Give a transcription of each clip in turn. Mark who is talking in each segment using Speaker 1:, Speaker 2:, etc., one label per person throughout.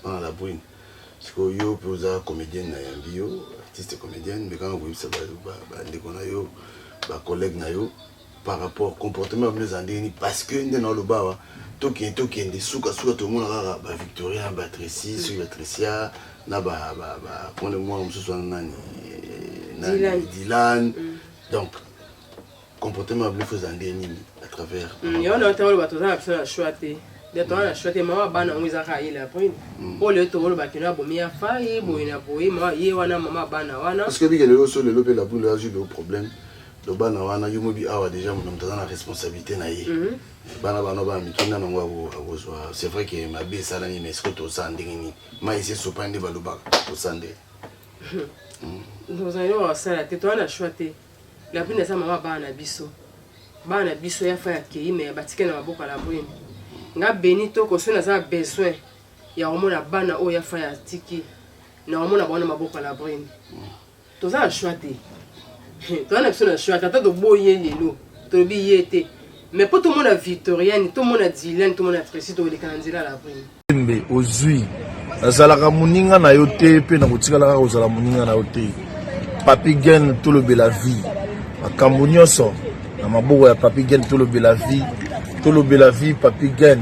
Speaker 1: Bana la brune sikoyo yo pe oza comedienne na yambi yo artiste comedienne mais kaka koyebisa ba ndeko na yo ba collègue na yo par rapport comportement ya bino ezala ndenge nini parce que nde na oloba awa tokende tokende suka suka tomona kaka ba Victoria ba Tracy soki ba Tricia na ba ba ba konde mwana mosusu wana nani nani Dylan mm. donc Comportement ya bino faut ezala ndenge nini à travers
Speaker 2: mm, yango na ntango oloba toza na biso na choix te nde toza na choix te mama bana yango eza kaka ye la brune mm. oyo lelo tokoloba kino abomi ya faye boye na boye mama ye wana mama bana wana
Speaker 1: parce que bike lelo so lelo mpe la brune azwi lelo problème do bana wana yo mobi awa déjà moto moto aza na responsabilité na ye mm. bana bana bana mike nano yango akozwa c'est vrai que mabe esalami mais sikoyo tosala ndenge nini mai esi esopani nde balobaka tosala ndenge
Speaker 2: tozali kosala te toza na choix te La brune aza mama bana na biso. Bana na biso ya fa akei mais batike na maboko ya la brune. Nga Beni toko soki naza na besoin ya komona bana oyo ya fa atiki na komona bango na maboko ya la brune. Toza na choix te. Toza na biso na choix te ata toboyi ye lelo tolobi ye te. Mais po tomona Victoriane, tomona Dylan, tomona Tracy tokoleka na nzela ya la brune.
Speaker 3: Mbe ozui nazalaka moninga na yo te mpe nakotikala kaka kozala moninga na yo te papi gen tolobela vie makambo nyonso na maboko ya papi gen tolobela vie tolobela vie papi gen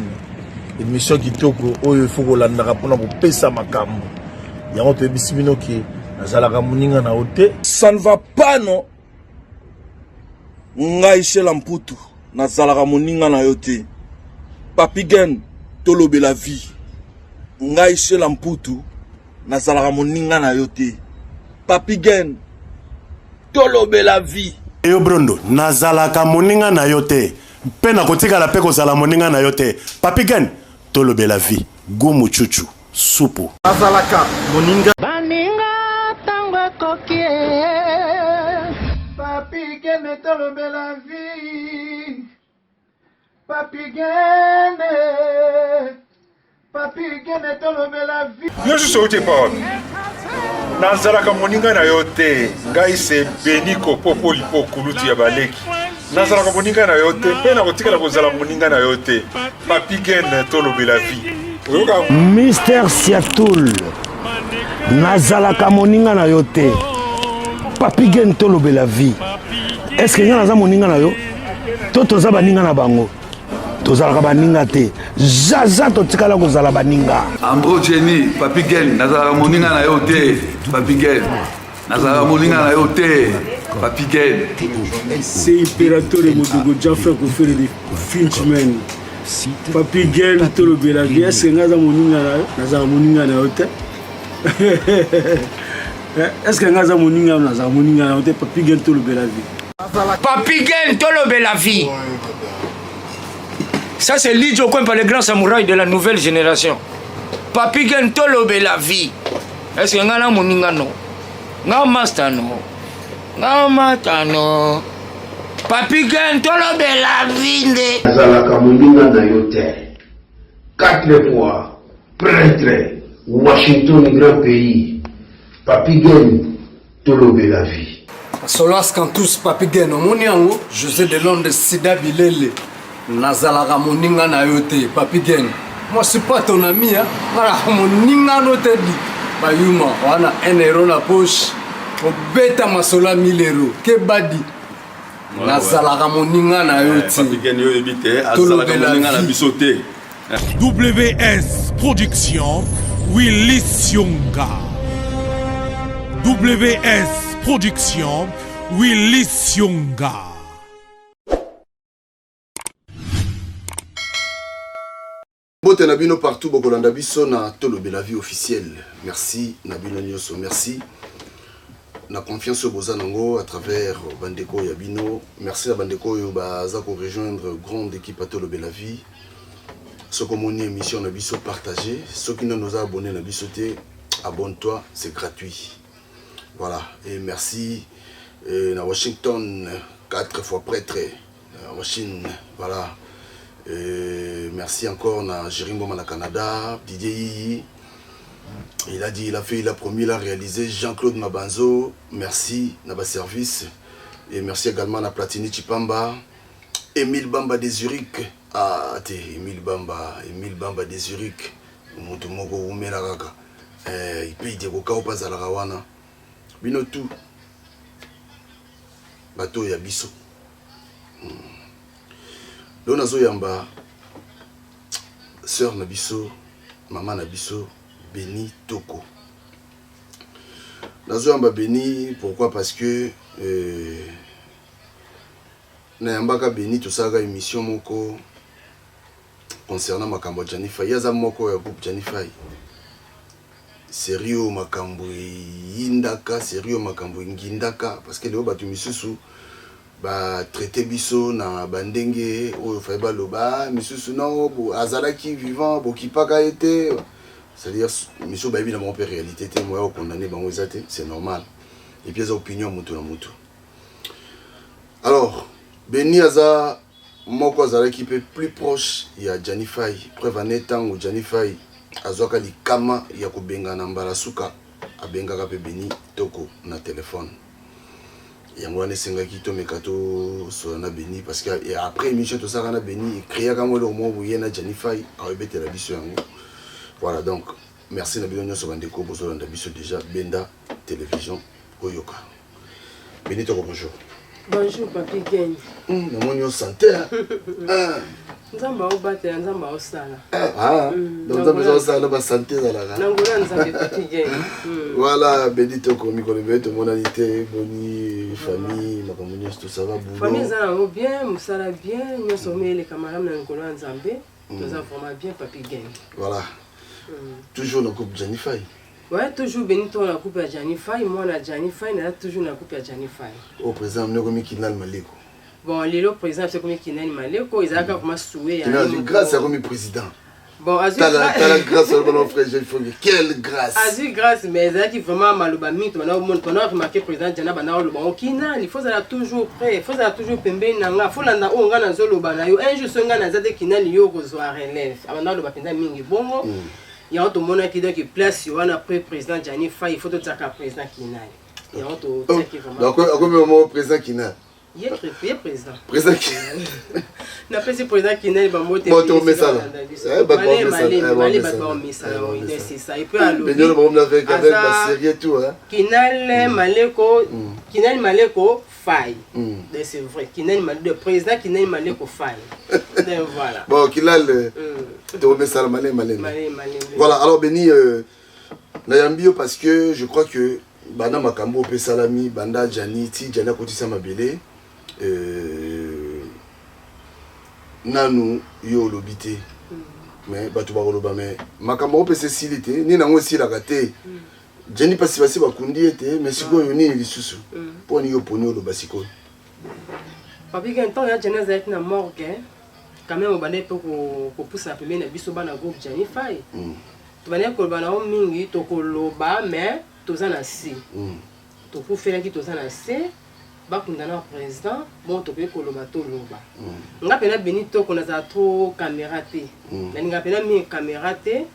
Speaker 3: emission kitoko oyo ifo kolandaka mpona kopesa makambo yango toyebisi bino ke nazalaka moninga na yo te
Speaker 4: ça ne va pas non Ngai Shela Mputu nazalaka moninga na yo te Papy Gen tolobela vie Ngai Shela Mputu nazalaka moninga na yo te Papy Gen tolobela vie.
Speaker 5: Yo Brondo, nazalaka moninga na yo te mpe nakotikala mpe kozala moninga na yo te Papy Gen tolobela vie Gout muchuchu. Supu.
Speaker 6: Azalaka moninga.
Speaker 7: Baninga tango ekoki eh.
Speaker 8: Papi Gene tolobela vie Papi Gene Papi Gene tolobela vie.
Speaker 9: Yo susu outi epa wapi? Nazalaka moninga na yo te, ngai se Beniko Popolipo kulutu ya baleki. Nazalaka moninga na yo te mpe nakotikala kozala moninga na yo te. Papi Gen tolobela vie. Oyoka
Speaker 10: Mister Siatul nazalaka moninga na yo te. Papi Gen tolobela vie. Est-ce que nga naza moninga na yo? To toza baninga na bango? Tozalaka baninga te. Zaza totikala kozala baninga.
Speaker 11: Ambro Jenny, Papi Gen, nazalaka moninga na yo te. Papi Gen. Nazalaka moninga na yo te Papi Gen.
Speaker 12: C'est Imperatore Modogo Jaffa Kofere de Finchman. Papi Gen tolobela vie est-ce que nga aza moninga na yo nazala moninga na yo te est-ce que nga aza moninga na nazala moninga na yo te Papi Gen tolobela vie.
Speaker 13: Papi Gen tolobela vie. Ça c'est Lidjo Kwempa le grand samouraï de la nouvelle génération. Papi Gen tolobela vie. Est-ce que nga na moninga no? Nga master no? Nga mata no? Papi Gen tolobela vie nde.
Speaker 14: Nazalaka moninga na yo te. Quatre fois pretre Washington grand pays Papy Gen tolobela vie.
Speaker 15: Solas Cantus Papy Gen omoni yango Jose de Londres Sida Bilele Nazalaka moninga na yo te Papy Gen moi suis pas ton ami hein nalaka moninga no te di bayuma wana 1 euro na poche obeta masolo ya 1000 euro kebadi nazalaka moninga na yo
Speaker 11: te tolobela na biso te
Speaker 16: WS Production Willy Sionga WS Production Willy Sionga
Speaker 1: Mbote na bino partout bokolanda biso na Tolobela vie officielle. Merci na bino nyoso. Merci na confiance oyo boza nango à travers bandeko ya bino. Merci na bandeko oyo baza ko rejoindre grande équipe ya Tolobela vie. Soki omoni émission na biso partager, soki nanu oza abonné na biso te, abonne-toi, c'est gratuit. Voilà, et merci et na Washington, quatre fois prêtre. Washington, voilà. Et merci encore na Jerry Mboma na Canada, Didier Yiyi. Il a dit, il a fait, il a promis, il a réalisé. Jean-Claude Mabanzo, merci na ba service. Et merci également na Platini Chipamba, Émile Bamba de Zurich. Ah, t'es Émile Bamba, Émile Bamba de Zurich. Moto moko wumela kaka. Eh, ipe Diego Kao mpe azalaka wana. Bino tout bato oyo ya biso. Lelo nazoyamba sœur na biso, mama na biso Beni Toko. Nazoyamba Beni pourquoi? Parce que euh, nayambaka Beni tosalaka émission moko concernant makambo ya Gianni Faye. Ye aza moko ya groupe Gianni Faye. Serie oyo makambo eyindaka, serie oyo makambo engindaka parce que lelo bato misusu ba traite biso na ba ndenge oyo faye baloba misusu non bo, azalaki vivant bokipaka ye te c'est-à-dire misusu bayebi na bango mpe réalité te moya kokondane bango eza te c'est normal et puis eza opinion ya moto na moto alors Beni aza moko azalaki mpe plus proche ya Gianni Faye preuve ane ntango Gianni Faye azwaka likama ya kobengana mbala suka abengaka mpe Beni Toko na telefone yango wana esengaki tomeka tosolola na Beni parce que après émission tosalaka na Beni ecréaka mwa eloko moko boye na Gianni Faye aoyebetela biso yango voilà donc merci na bino nyonso bandeko bozolanda biso déjà benda télévision oyoka Beni Toko bonjour.
Speaker 2: Bonjour Papi Geng.
Speaker 1: Namoni yo santé.
Speaker 2: Ah. Nzambe aobatela, Nzambe aosala.
Speaker 1: Ah, donc Nzambe aosala ba santé ezalaka.
Speaker 2: Na ngolo ya Nzambe Papi Geng.
Speaker 1: Voilà, Beni Toko mikolo ebele tomonani te, boni famille, makambo nyonso tout ça va boulot.
Speaker 2: Famille eza nango bien, mosala bien, nyonso omi eleka malamu na ngolo ya Nzambe. Toza vraiment bien Papi Geng.
Speaker 1: Voilà. Toujours na groupe Gianni Faye.
Speaker 2: Ouais, toujours Beni Toko na groupe ya Gianni Faye, mwana Gianni Faye, naza toujours na groupe ya Gianni Faye.
Speaker 1: Oh président mnoko mi Kinal Maleko.
Speaker 2: Bon, lelo président biso komi Kinal Maleko, ezalaka vraiment souhait ya.
Speaker 1: Kinal grâce akomi président.
Speaker 2: Bon, azui
Speaker 1: tala tala grâce à mon frère Jean Fongi. Quelle grâce.
Speaker 2: Azui grâce mais ezalaki vraiment maloba mingi tobanda omona tobanda remarquer président Gianna banda oloba ngo Kinal, il faut zala toujours prêt, il faut zala toujours pembeni na nga, faut landa oyo nga nazoloba na yo. Un jour soki nga naza te Kinal yo okozwa relève. Abanda oloba mpenza mingi bongo. Yango tomonaki donc place wana après président Gianni Faye, il faut totiaka président Kinal. Yango totiaki vraiment.
Speaker 1: Donc akomi moko président Kinal.
Speaker 2: Ye ye président.
Speaker 1: Président Kinal.
Speaker 2: Napesi président Kinal bambote.
Speaker 1: Bon tomesana.
Speaker 2: Eh bato baomesana. Bale bato baomesana oui, donc c'est ça. Et puis alobi.
Speaker 1: Benyolo bango avec avec ba série tout hein.
Speaker 2: Kinal Maleko, Kinal Maleko Faye. Donc c'est vrai, Kinal Maleko, président Kinal Maleko Faye. Donc voilà.
Speaker 1: Bon Kinal tomesana malé malé. Voilà, alors Beni euh, nayambi yo parce que je crois que banda makambo opesalami banda Gianni ti Gianni akotisa mabele euh, nanu yo olobi te mais bato bakoloba mais makambo opesa esili te nini yango esilaka te Gianni pasi basi bakundi ye te mais sikoyo nini lisusu mpo nini yo oponi oloba sikoyo
Speaker 2: Papi Ken, ntango ya Gianni azalaki na morgue quand même obandaki mpe kopusana pembeni na biso bana groupe Gianni Faye. Tobandaki koloba na yo mingi tokoloba mais toza na se. Tokufelaki toza na se bakunda na président bon tokoki koloba toloba. Nga mpena Beni Toko nazala trop caméra te. Nalingaka mpena mingi caméra te.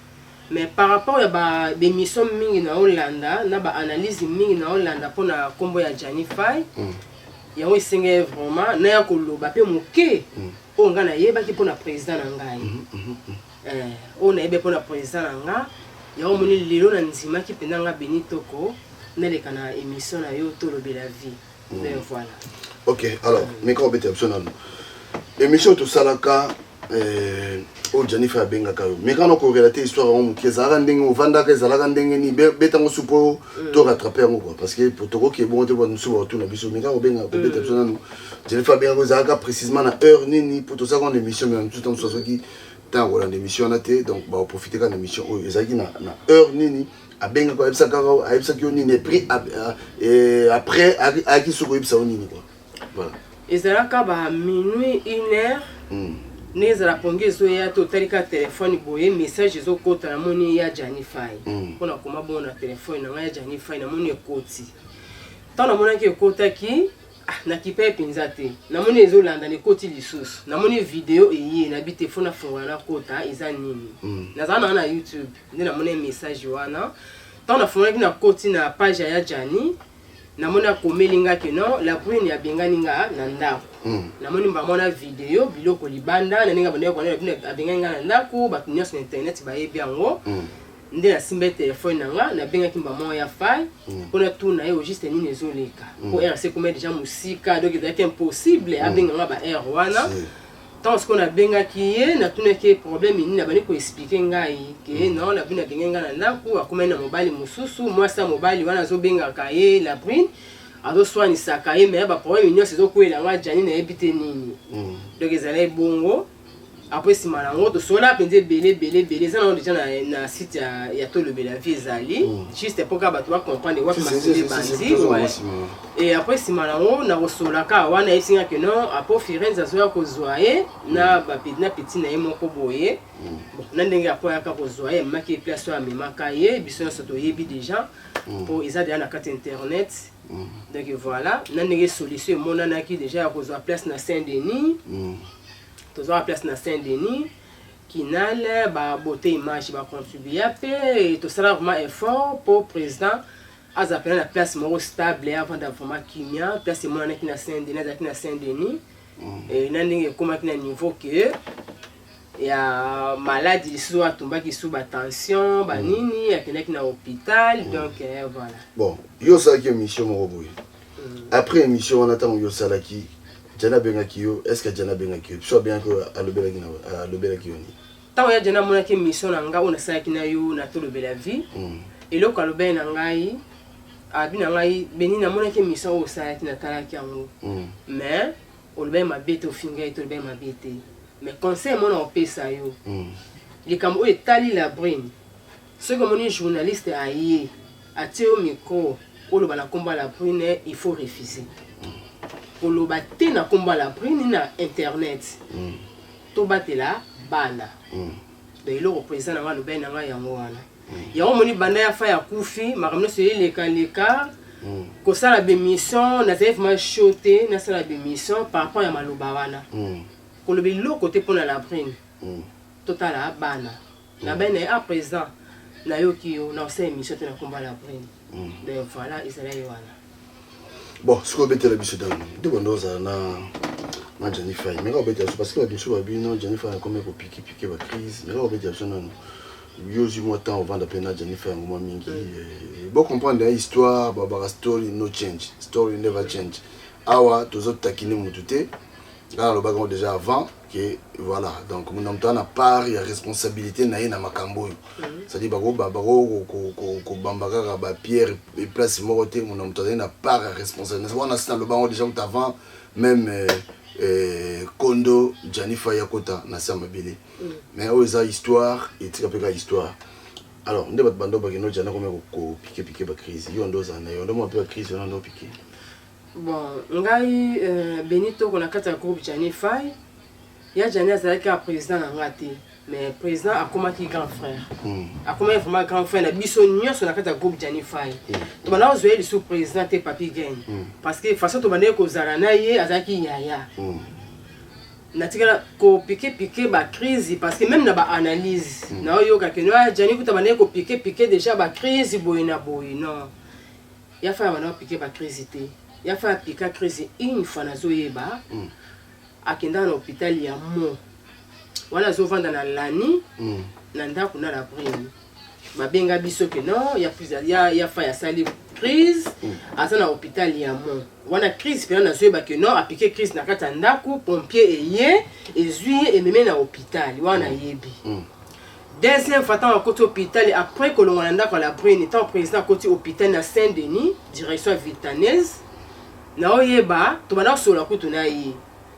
Speaker 2: Mais par rapport ya ba émission mingi na olanda na ba analyse mingi na olanda mpona nkombo ya Gianni Faye. Yango esengeli vraiment naya koloba mpe moke oyo nga nayebaki mpona président na ngai. Oyo nayebi mpona président na nga yango omoni lelo na ndimaki mpenza nga Beni Toko naleka na émission na yo tolobela vie. Donc voilà.
Speaker 1: Ok, alors meka obetela biso nanu émission tosalaka oyo Gianni Faye abengaka yo meka na korelate histoire yango moke ezalaka ndenge ovandaka ezalaka ndenge nini betango su mpo to rattrape yango quoi parce que tokoki ebongo te bato mosusu bakotuna biso meka kobenga kobeta biso nanu Gianni Faye abengaka ezalaka précisément na heure nini mpo tosalaka na émission mais mosusu ntango mosusu azoki ntango kolanda émission wana te donc bakoprofite kaka na émission oyo ezalaki na heure nini abengaka ayebisaka ayebisaki yo nini et puis après ayaki soki oyebisa yo nini quoi voilà.
Speaker 2: Ezalaka ba minuit une heure nde ezala pongi ezoya te otali kaka telefone boye message ezokota namoni ya Gianni Faye mpona koma bongo na telefone na ngai ya Gianni Faye namoni ekoti ntango namonaki ekotaki nakipe mpenza te namoni ezolanda ekoti lisusu namoni video eye nabi te fo nafungola nakota eza nini nazala nanga na YouTube nde namoni message wana ntango nafungolaki nakoti na page ya Gianni. Namoni akomeli nga ke non, la brune abengani nga na ndako. Namoni mbala na video biloko libanda na ndenge abandaki kona, la brune abengani nga na ndako, bato nyonso na internet bayebi yango. Nde nasimba telefone na nga, nabengaki mbama ya Fai mpona tuna ye au juste nini ezoleka, po rc ekoma déjà mosika, donc ezalaki impossible abenga nga ba heure wana. Ntango sikoyo nabengaki ye, natunaki ye problème nini, abandi koexpliquer ngai ke non, la brune abengaki ngai na ndako, akomani na mobali mosusu, mwasi ya mobali wana azobengaka ye la brune, azoswanisaka ye, mais baproblème nyonso ezokwela nga Jani, nayebi te nini. Donc ezalaki bongo. Après, nsima nango tosola mpenza ebele ebele ebele, eza nango déjà na site ya Tolobela Vie, ezali juste mpo kaka bato bacomprendre wapi masolo ebandi. Et après, nsima nango nakosola kaka wana, ayebisinga ke non, apo Firenze azoya kozwa ye na petit na ye moko boye. Bon, na ndenge apo ayaka kozwa ye, amemaki ye place oyo amemaka ye, biso nyonso toyebi déjà mpo eza déjà na kati internet. Donc voilà, na ndenge solution emonanaki déjà ya kozwa place na Saint Denis. Tozwaka place na Saint Denis kinal, babote image bacontribua mpe tosala vraiment effort mpo président aza mpena na place moko stable, avanda vraiment kimia. Place emonanaki na Saint Denis, azalaki na Saint Denis. Na ndenge ekomaki na niveau ke ya maladi lisusu, atumbaki lisusu batension banini, akendaki na hôpital. Donc voilà.
Speaker 1: Bon, yo osalaki émission moko boye. Après émission wana, ntango yo osalaki, Jani abengaki yo? Est ce que Jani abengaki yo? Biso abengaki yo, alobelaki yo nini?
Speaker 2: Ntango ya Jani amonaki émission na ngai oyo nasalaki na yo na Tolobela Vie, eloko alobeli na ngai, abi na ngai: "Beni, namonaki émission oyo osalaki, natalaki yango, mais olobaki mabe te, ofingai ye te, olobaki mabe te. Mais conseil mona opesa yo, likambo oyo etali la brune, soki omoni journaliste aye, atie yo micro, oloba na nkombo ya la brune, il faut refuser. Koloba te na nkombo ya la brune na internet. Tobatela bana." Donc eloko président na ngai alobaki na ngai yango wana. Yango omoni, banda ya fa ya kufi, makambo nyonso elekaleka, kosala bémission, nazali vraiment chaud te nasala bémission par rapport ya maloba wana. Koloba eloko te mpona la brune, totala bana na bai na ye. "Ah président, nayoki yo, na osala émission te na nkombo ya la brune." Donc voilà, ezalaki wana.
Speaker 1: Bon, soki obetela biso ntango nde bando ozala na Jani Fai, meka obetela biso, parce que bato babino Jani Fai akomi kopikipike bacrise. Meka obetela biso nano, yo ozwi mwa temps ovanda mpe na Jani Fai yango mwa mingi, bocomprendre ya histoire babaka story no change, story never change. Awa tozotakine motu te, nga nalobaki yango déjà avant ke voilà. Donc na moto aza na part ya responsabilité na ye na makambo oyo, c'est-à-dire bako kobamba kaka bapierre place moko te. Na moto azali na part ya responsabilité wana, si naloba yango déjà kuta avant même kondo Jani Fai akota na se ya mabele. Mais oyo eza histoire, etika mpe kaka histoire. Alors nde bato bando bakende, Jani akomi kopike pike bacrise, yo ndo ozala na yo ndo mwa mpe bacrise wana ndo opike?
Speaker 2: Bon, ngai Beni Toko, na kati ya groupe Jani Fai, ya Jani azalaki kaka président na nga te, mais président akomaki grand frère, akomaki vraiment grand frère na biso nyonso na kati ya groupe Jani Fai. Tobanda kozwa ye lisusu président te, Papi Gain, parce que façon tobandaki kozala na ye, azalaki yaya. Natikala kopike pike bacrise, parce que même na baanalyse naoyoka ke no, Jani kuta bandaki kopike pike déjà bacrise boye na boye. Non, ya Fai banda kopike bacrise te. Ya Fai apika crise une fois, nazoyeba, akendaka na hôpital ya mo wana, azovanda na lani na ndako na la brune. Babenga biso ke non, ya Fai asali crise, aza na hôpital ya mo wana. Crise mpena nazoyeba ke non, apike crise na kati ya ndako, pompier eye, ezwi ye, ememe na hôpital wana. Ayebi deuxième fois, ntango akoti hôpital après kolongwa na ndako ya la brune, ntango président akoti hôpital na Saint Denis, direction ya Vitanes, naoyeba tobanda kosola kutu na ye.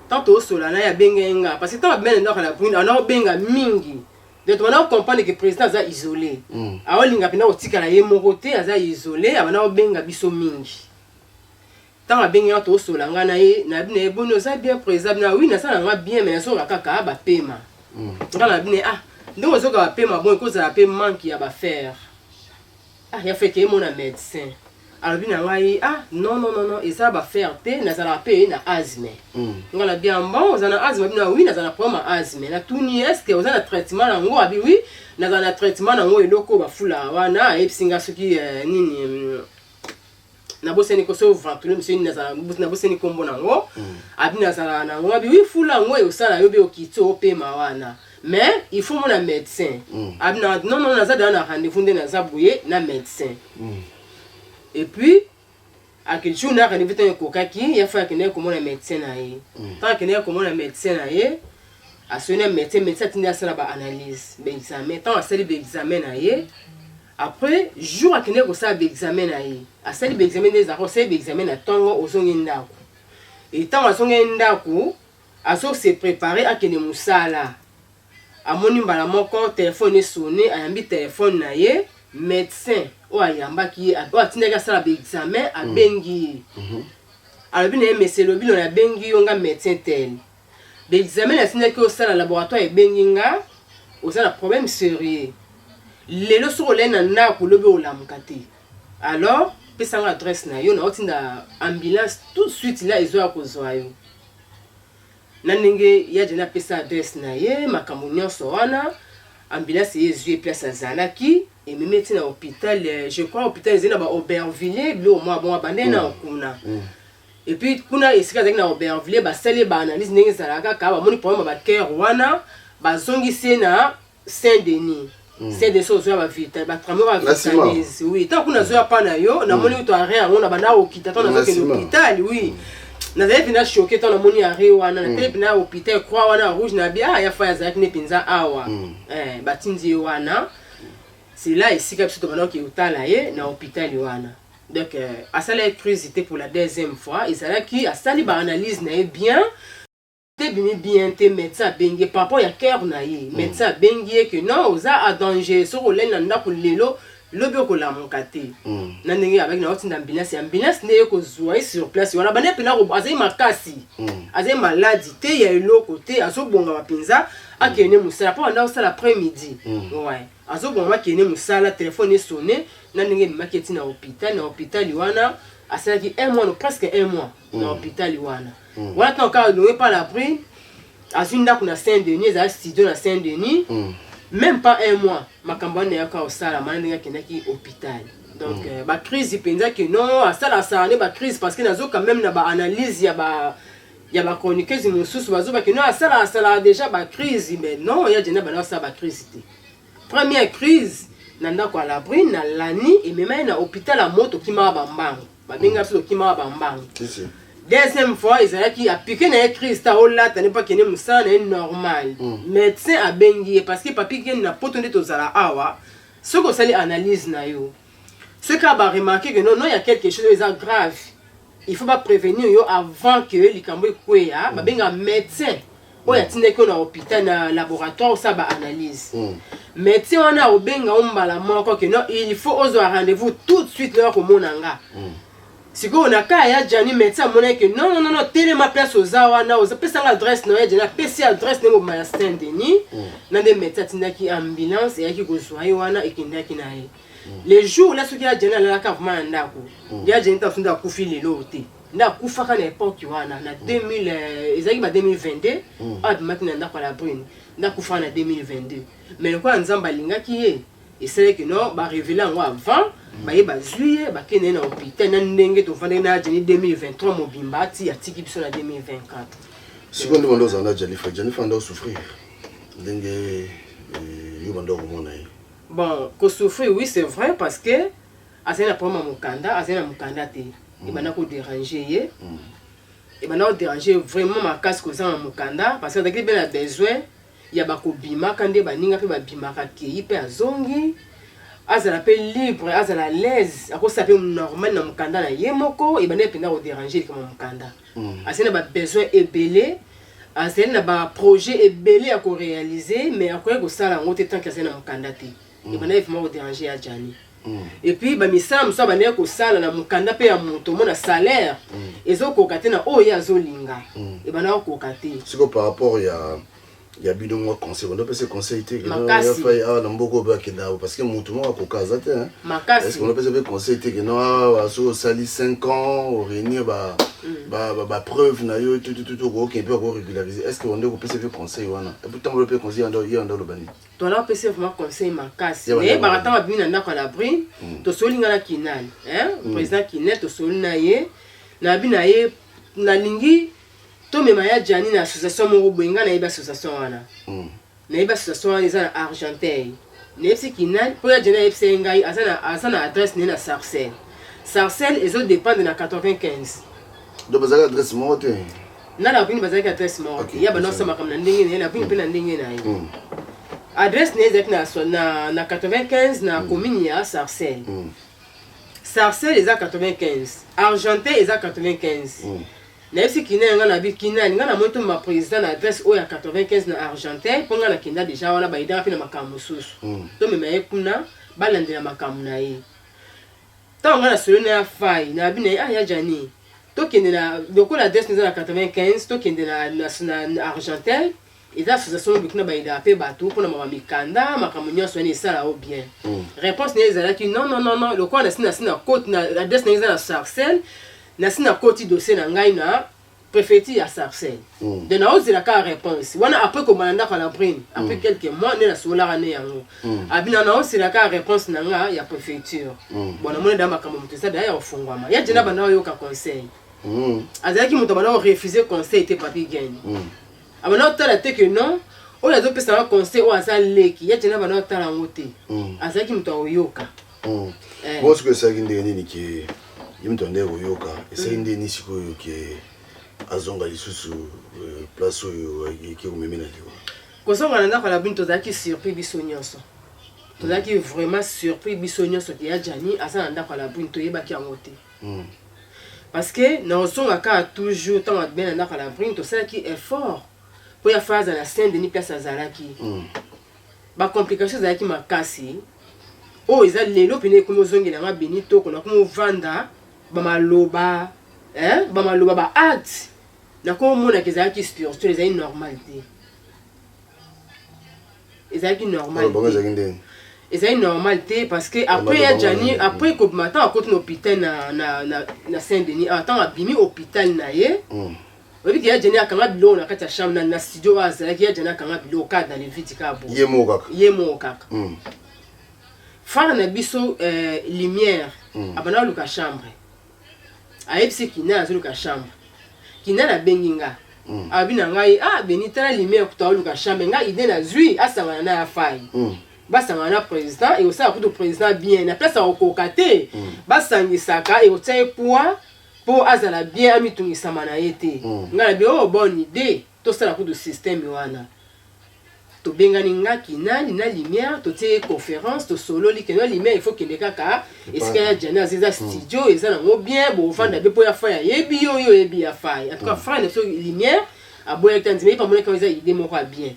Speaker 2: Ntango tozosola na ye, abengaki nga, parce que ntango abimai na ndako ya la brune, anda kobenga mingi. Donc tobanda kocomprendre ke président aza isolé, aolinga mpenza kotikala ye moko te, aza isolé, abanda kobenga biso mingi. Ntango abengi nga, tozosola nga na ye, nayebi na ye: "Boni, oza bien, président?" Bina: "Oui, nasala nga bien, mais nazoka kaka bapema." Nga na bine: "Ah, ndenge ozoka bapema, bon, ekozala mpe manque ya bafer." Ah, ya feke emona médecin alobi na ngai: "Ah non, non, non, non, eza bafer te, nazalaka mpe na asthme." Nga na bien: "Bon, oza na asthme?" Abi na: "Oui, nazala na problème ya asthme." Natuni: "Est ce que oza na traitement nango?" Abi: "Oui, nazala na traitement nango, eloko oyo bafulaka wana." Ayebisi nga soki nini. Nabosani ko so ventolin so nini, nazala nabosani nkombo nango. Abi nazalaka nango, abi wi fula yango osala yo be okiti opema wana, mais il faut mona médecin. Abi na non non, naza deja na rendez-vous nde naza boye na médecin. Et puis ake jour na rendez-vous, ntango ekokaki, ya fa akendaki komona médecin na ye. Ntango akendaki komona médecin na ye, asoli na médecin, médecin atindi asala baanalyse, baexamen. Ntango asali baexamen na ye, après jour akendaki kosala baexamen na ye, asali baexamen nde ezalaka, osali baexamen na ntongo, ozongi ndako. E ntango azongi ndako, azose préparer akende mosala, amoni mbala moko telefone esonner. Ayambi telefone na ye, médecin oyo ayambaki ye, oyo atindaki asala baexamen, abengi ye. Alobi na ye: "Mese, elobi no nabengi yo, nga médecin tel, baexamen natindaki osala, laboratoire ebengi nga, oza na problème sérieux. Lelo soki olai na ndako, olobi olamuka te. Alors pesanga adresse na yo, naotinda ambulance tout de suite la ezoya kozwa yo." Na ndenge ya jeni apesa adresse na ye, makambo nyonso wana, ambulance ye ezwi ye place azalaki, ememi eti na hôpital. Je crois hôpital ezali na ba Aubervilliers, biloko mwa bongo. Abandai na kuna. Et puis kuna esika azalaki na Aubervilliers, basali ye baanalyse ndenge ezalaka kaka, bamoni problème ya bacœur wana, bazongisi ye na Saint Denis. Saint Denis ozoya batramway bavitalise. Oui, ntango kuna azoya pa na yo, namoni to arrêt yango na banda okita, ntango nazokende hôpital, oui, nazali mpenza choqué ntango namoni arrêt wana. Natali mpenza hôpital, croix wana rouge na bi ah, ya fa azalaki ne mpenza awa. Batindi ye wana, c'est là esika biso tobandaki kotala ye na hôpital wana. Donc asali ye crise te pour la deuxième fois. Ezalaki asali baanalyse na ye bien te, ebimi bien te. Médecin abengi ye par rapport ya cœur na ye. Médecin abengi ye ke non, oza a danger, soki olali na ndako lelo, lobi okolamuka te. Na ndenge abaki na otinda ambulance, ambulance nde ye kozwa ye sur place wana. Bande mpena azali makasi, azali maladi te ya eloko te, azobongama mpenza akende mosala mpo banda kosala après midi. Ouais, azobongama akende mosala, telefone esonner. Na ndenge ebimaki eti na hôpital. Na hôpital wana asalaki un mois, no, presque un mois na hôpital wana. Wana ntango kaka longe pa la brune, azwi ndako na Saint Denis, ezala studio na Saint Denis. Même pas un mois, makambo wana eyaka kosalama na ndenge akendaki hôpital. Donc bacrise mpenza ke non, asala asala nde bacrise, parce que nazoka même na baanalyse ya bachroniqueuse mosusu bazobaki non, asala asalaka déjà bacrise. Mais non, ya jena banda asala bacrise te. Première crise na ndako ya Labrine na lani, emema ye na hôpital ya moto, okimaka bambango, babenga biso tokimaka bambango. Deuxième fois ezalaki apike na ye crise ta, olata ne mpo akende mosala na ye normal. Médecin abengi ye, parce que papi kende na poto nde tozala awa, soki osali analyse na yo, soki kaka baremarquer que non non, ya quelque chose oyo eza grave, il faut baprévenir yo avant que likambo ekweya. Babengaka médecin oyo atindaki yo na hôpital, na laboratoire osala baanalyse. Médecin wana obenga yo mbala moko ke non, il faut ozwa rendez-vous tout de suite loya komona nga. Sikoyo na kaya ya Jani, médecin amonaki ke non non non, telema place oza wana, opesanga adresse na yo. Ya Jani apesi adresse ndenge obima ya Saint Denis. Na nde médecin atindaki ambulance, eyaki kozwa ye wana, ekendaki na ye. Le jour là, soki ya Jani alalaka vraiment na ndako ya Jani, ntango nde akufi lelo te, nde akufaka na époque wana na 2000, ezalaki ba 2022 oyo abimaki na ndako ya la brune, nde akufaka na 2022. Mais lokola Nzambe alingaki ye, esalaki no barévéler yango avant, baye bazwi ye, bakende ye na hôpital. Na ndenge tovandaki na Jani 2023 mobimba ati atiki biso na 2024.
Speaker 1: Sikoyo nde banda ozala na Janifa, Janifa anda osouffrir ndenge yo banda okomona ye?
Speaker 2: Bon, kosouffrir, oui, c'est vrai, parce que azali na problème ya mokanda, azali na mokanda te. Ebanda kodéranger ye, ebanda kodéranger vraiment makasi kozanga mokanda, parce que azalaki mpe na besoin ya bakobimaka nde baninga mpe babimaka, kei mpe azongi, azala mpe libre, azala à l'aise, akosala mpe normal na mokanda na ye moko. Ebanda mpenza kodéranger likambo ya mokanda. Azali na babesoin ebele, azali na baprojet ebele ya koréaliser, mais akoki kosala yango te tant que azali na mokanda te. Ebandaki vraiment kodéranger ya Jani. Et puis bamisala mosusu abandaki kosala na mokanda mpe ya moto, omona salaire ezokoka te na oyo ye azolinga, ebandaki kokoka te.
Speaker 1: Sikoyo par rapport ya Ya bino mwa conseil bando pesa conseil te que
Speaker 2: Makasi.
Speaker 1: ya fai awa na mboka oyo mpe akenda awa parce que motu moko akoka aza te hein.
Speaker 2: Makasi.
Speaker 1: Est-ce qu'on apesa mpe conseil te que non awa soki osali 5 ans oréunir ba ba ba, ba preuve na yo tout tout tout okokende mpe akorégulariser est ce que onde kopesa mpe conseil wana epuis ntango mpe conseil yanda ye yanda oloba nini
Speaker 2: Tona opesa vraiment conseil makasi.
Speaker 1: Ya banda
Speaker 2: Nayebaka
Speaker 1: oloba.
Speaker 2: ntango abimi na ndako ya Labrune, tosoli nga na Kinal, hein? Président Kinal tosoli na ye. Nabi na ye nalingi tomema ya Gianni na association moko boye nga nayebi association wana. Nayebi association wana eza na Argenteuil. Nayebisi Kinal mpo ya Gianni ayebisa ye ngai aza na aza na adresse na ye na Sarcelles. Sarcelles ezo dépendre na 95.
Speaker 1: Donc bazalaki adresse moko te.
Speaker 2: Na Labrune bazalaki adresse moko te. Ya banda kosala makambo na ndenge na ye, Labrune mpe na ndenge na ye. Adresse na ye ezalaki na, na, na 95 na commune ya Sarcelles. Sarcelles eza 95, Argenteuil eza 95. Nayebisi Kinal nga nabi Kinal nga namoni tomema president na adresse oyo ya 95 na Argenteuil mpo nga nakenda dejà wana ba aidaka mpe na makambo mosusu. Tomema ye kuna balandela makambo na ye. Tango nga nasololi na ya Fayi nabi na ye ah ya Djani tokende na lokola adresse eza na 95 tokende na, na, na, na Argenteuil eza association moko kuna ba aidaka mpe bato mpona makambo mikanda makambo nyonso wana esala yo bien. Réponse na ye ezalaki non non non non lokola nasi nasi na koti na adresse na ye eza na Sarcelles nasi nakoti dossier na ngai na préfecture ya Sarcelles. Donc naozela kaka réponse wana après kobanda ndako ya Labrune après quelques mois nde nasololaka ne yango. Abina naozela kaka réponse na nga ya préfecture. Bon namoni da makambo moto eza da ya kofungwama. Ya jena banda oyoka conseil. Azalaki moto abanda korefuser conseil te Papi Gain. Abanda kotala te que non oyo azopesa nga conseil oyo aza leki ya jena banda kotala yango te. Azalaki moto akoyoka.
Speaker 1: Bon sikoyo esalaki ndenge nini ke ye moto andeki koyoka esali ndenge nini sikoyo ke azonga lisusu place oyo eke komemi na liwa?
Speaker 2: Kozonga na ndako ya Labrune tozalaki surpris biso nyonso. Tozalaki vraiment surpris biso nyonso ke ya Gianni aza na ndako ya Labrune toyebaki yango te. Parce que naozonga kaka toujours ntango abimi na ndako ya Labrune tosalaki effort mpo ya fa aza na Saint Denis place azalaki. Ba complications ezalaki makasi oyo eza lelo mpena ekomi ozongela nga Beni Toko nakomi ovanda ba maloba hein ba maloba ba acte nakomi omonaka ezalaki spirituel ezali normal te ezalaki normal te ezali normal te parce que après ya Gianni après kobima ntango akoti na hôpital na, na, na, na Saint Denis ah, ntango abimi hôpital na ye oyebi ke ya Gianni akanga biloko na kati ya chambre na, na studio oyo azalaki ya Gianni akanga biloko kaka dans le vide kaka boye
Speaker 1: ye moko kaka
Speaker 2: ye moko kaka frère na biso lumière abanda koluka chambre ayebisi Kinal azoluka chambre Kinal abengi nga abi na ngai ah Beni tala lumière kutu aoluka chambre nga idée nazwi asangana na ya Fai basangana na président ekosala kutu président bien na place akokoka te basangisaka ekotia ye poids mpo azala bien amitungisama na ye te. Ngai nabi oh bonne idée tosala kutu système wana tobengani nga Kinal na lumière totie ye conférence tosololi ke na lumière il faut kende kaka esika ya Gianni aza eza studio eza nango bien bovanda be mpo ya Fai ayebi yo yo oyebi ya Fai en tout cas frère na biso lumière aboyaki te andima ye mpe amonaki eza idée moko ya bien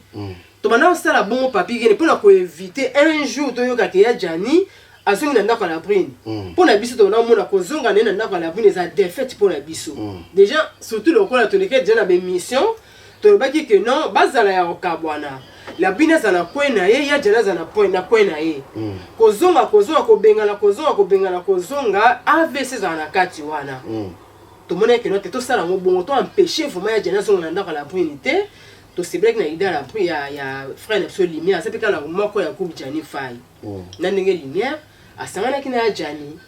Speaker 2: tobanda kosala bongo Papi Gene mpona koéviter un jour toyoka ke ya Gianni azongi na ndako ya Labrune mpo na biso tobanda komona kozonga na ye na ndako ya Labrune eza défaite mpo na biso déjà surtout lokola toleki déjà na bémission tolobaki ke non bazala ya kokabwana Labrune azala na coin na ye ya Gianni azala na coin na ye kozonga kozonga kobengana kozonga kobengana kozonga AVC ezala na kati wana tomonaki ke non te tosala yango bongo to empêcher vraiment ya Gianni azonga na ndako ya Labrune te tosepelaki na idée ya Labrune ya frère na biso lumière aza mpe kaka moko ya groupe Gianni Fai na ndenge lumière asanganaki na ya Gianni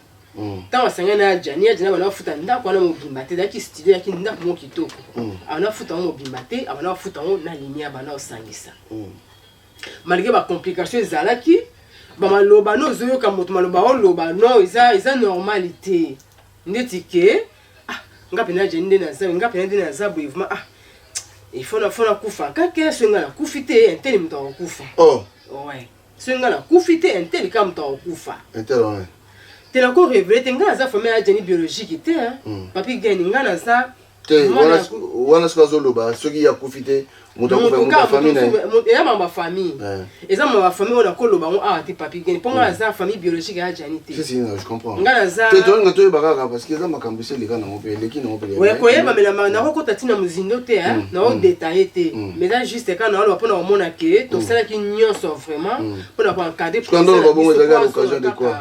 Speaker 2: ntango asangani na ya Gianni ya Gianni abanda kofuta ndako wana mobimba te ezalaki studio ezalaki ndako moko kitoko abanda kofuta yango mobimba te abanda kofuta yango na lumière abanda kosangisa malgré bacomplication ezalaki bamaloba no ozoyoka moto maloba oloba non eza eza normal te ndeti ke ah nga mpena Gianni nde naza nga mpena nde naza boye vraiment ah il faut na faut nakufa kaka soki nga nakufi te un tel moto akokufa
Speaker 1: oh
Speaker 2: ouais soki nga nakufi te un tel kaka moto akokufa
Speaker 1: un tel wana
Speaker 2: te nako révéler te nga naza famille ya Gianni biologique te hein. Papi Gene nga naza
Speaker 1: Te, wana wana soki azoloba soki ye akufi te moto akufa moto ya famille na ye.
Speaker 2: Eza makambo ya famille. Eza makambo ya famille oyo nakoloba yango awa te Papi Gene mpo ngai naza famille biologique ya Djani te.
Speaker 1: Si si, je comprends.
Speaker 2: Ngai naza
Speaker 1: Te, tolinga toyeba kaka parce que eza makambo esi eleka nango mpe eleki nango mpe.
Speaker 2: Oya koyeba me nakokota ntina mozindo te, naodetaille te, mais eza juste kaka naoloba mpona komona ke tosalaki nyonso vraiment mpona koencadre.
Speaker 1: Scandale bongo ezalaki à l'occasion de quoi?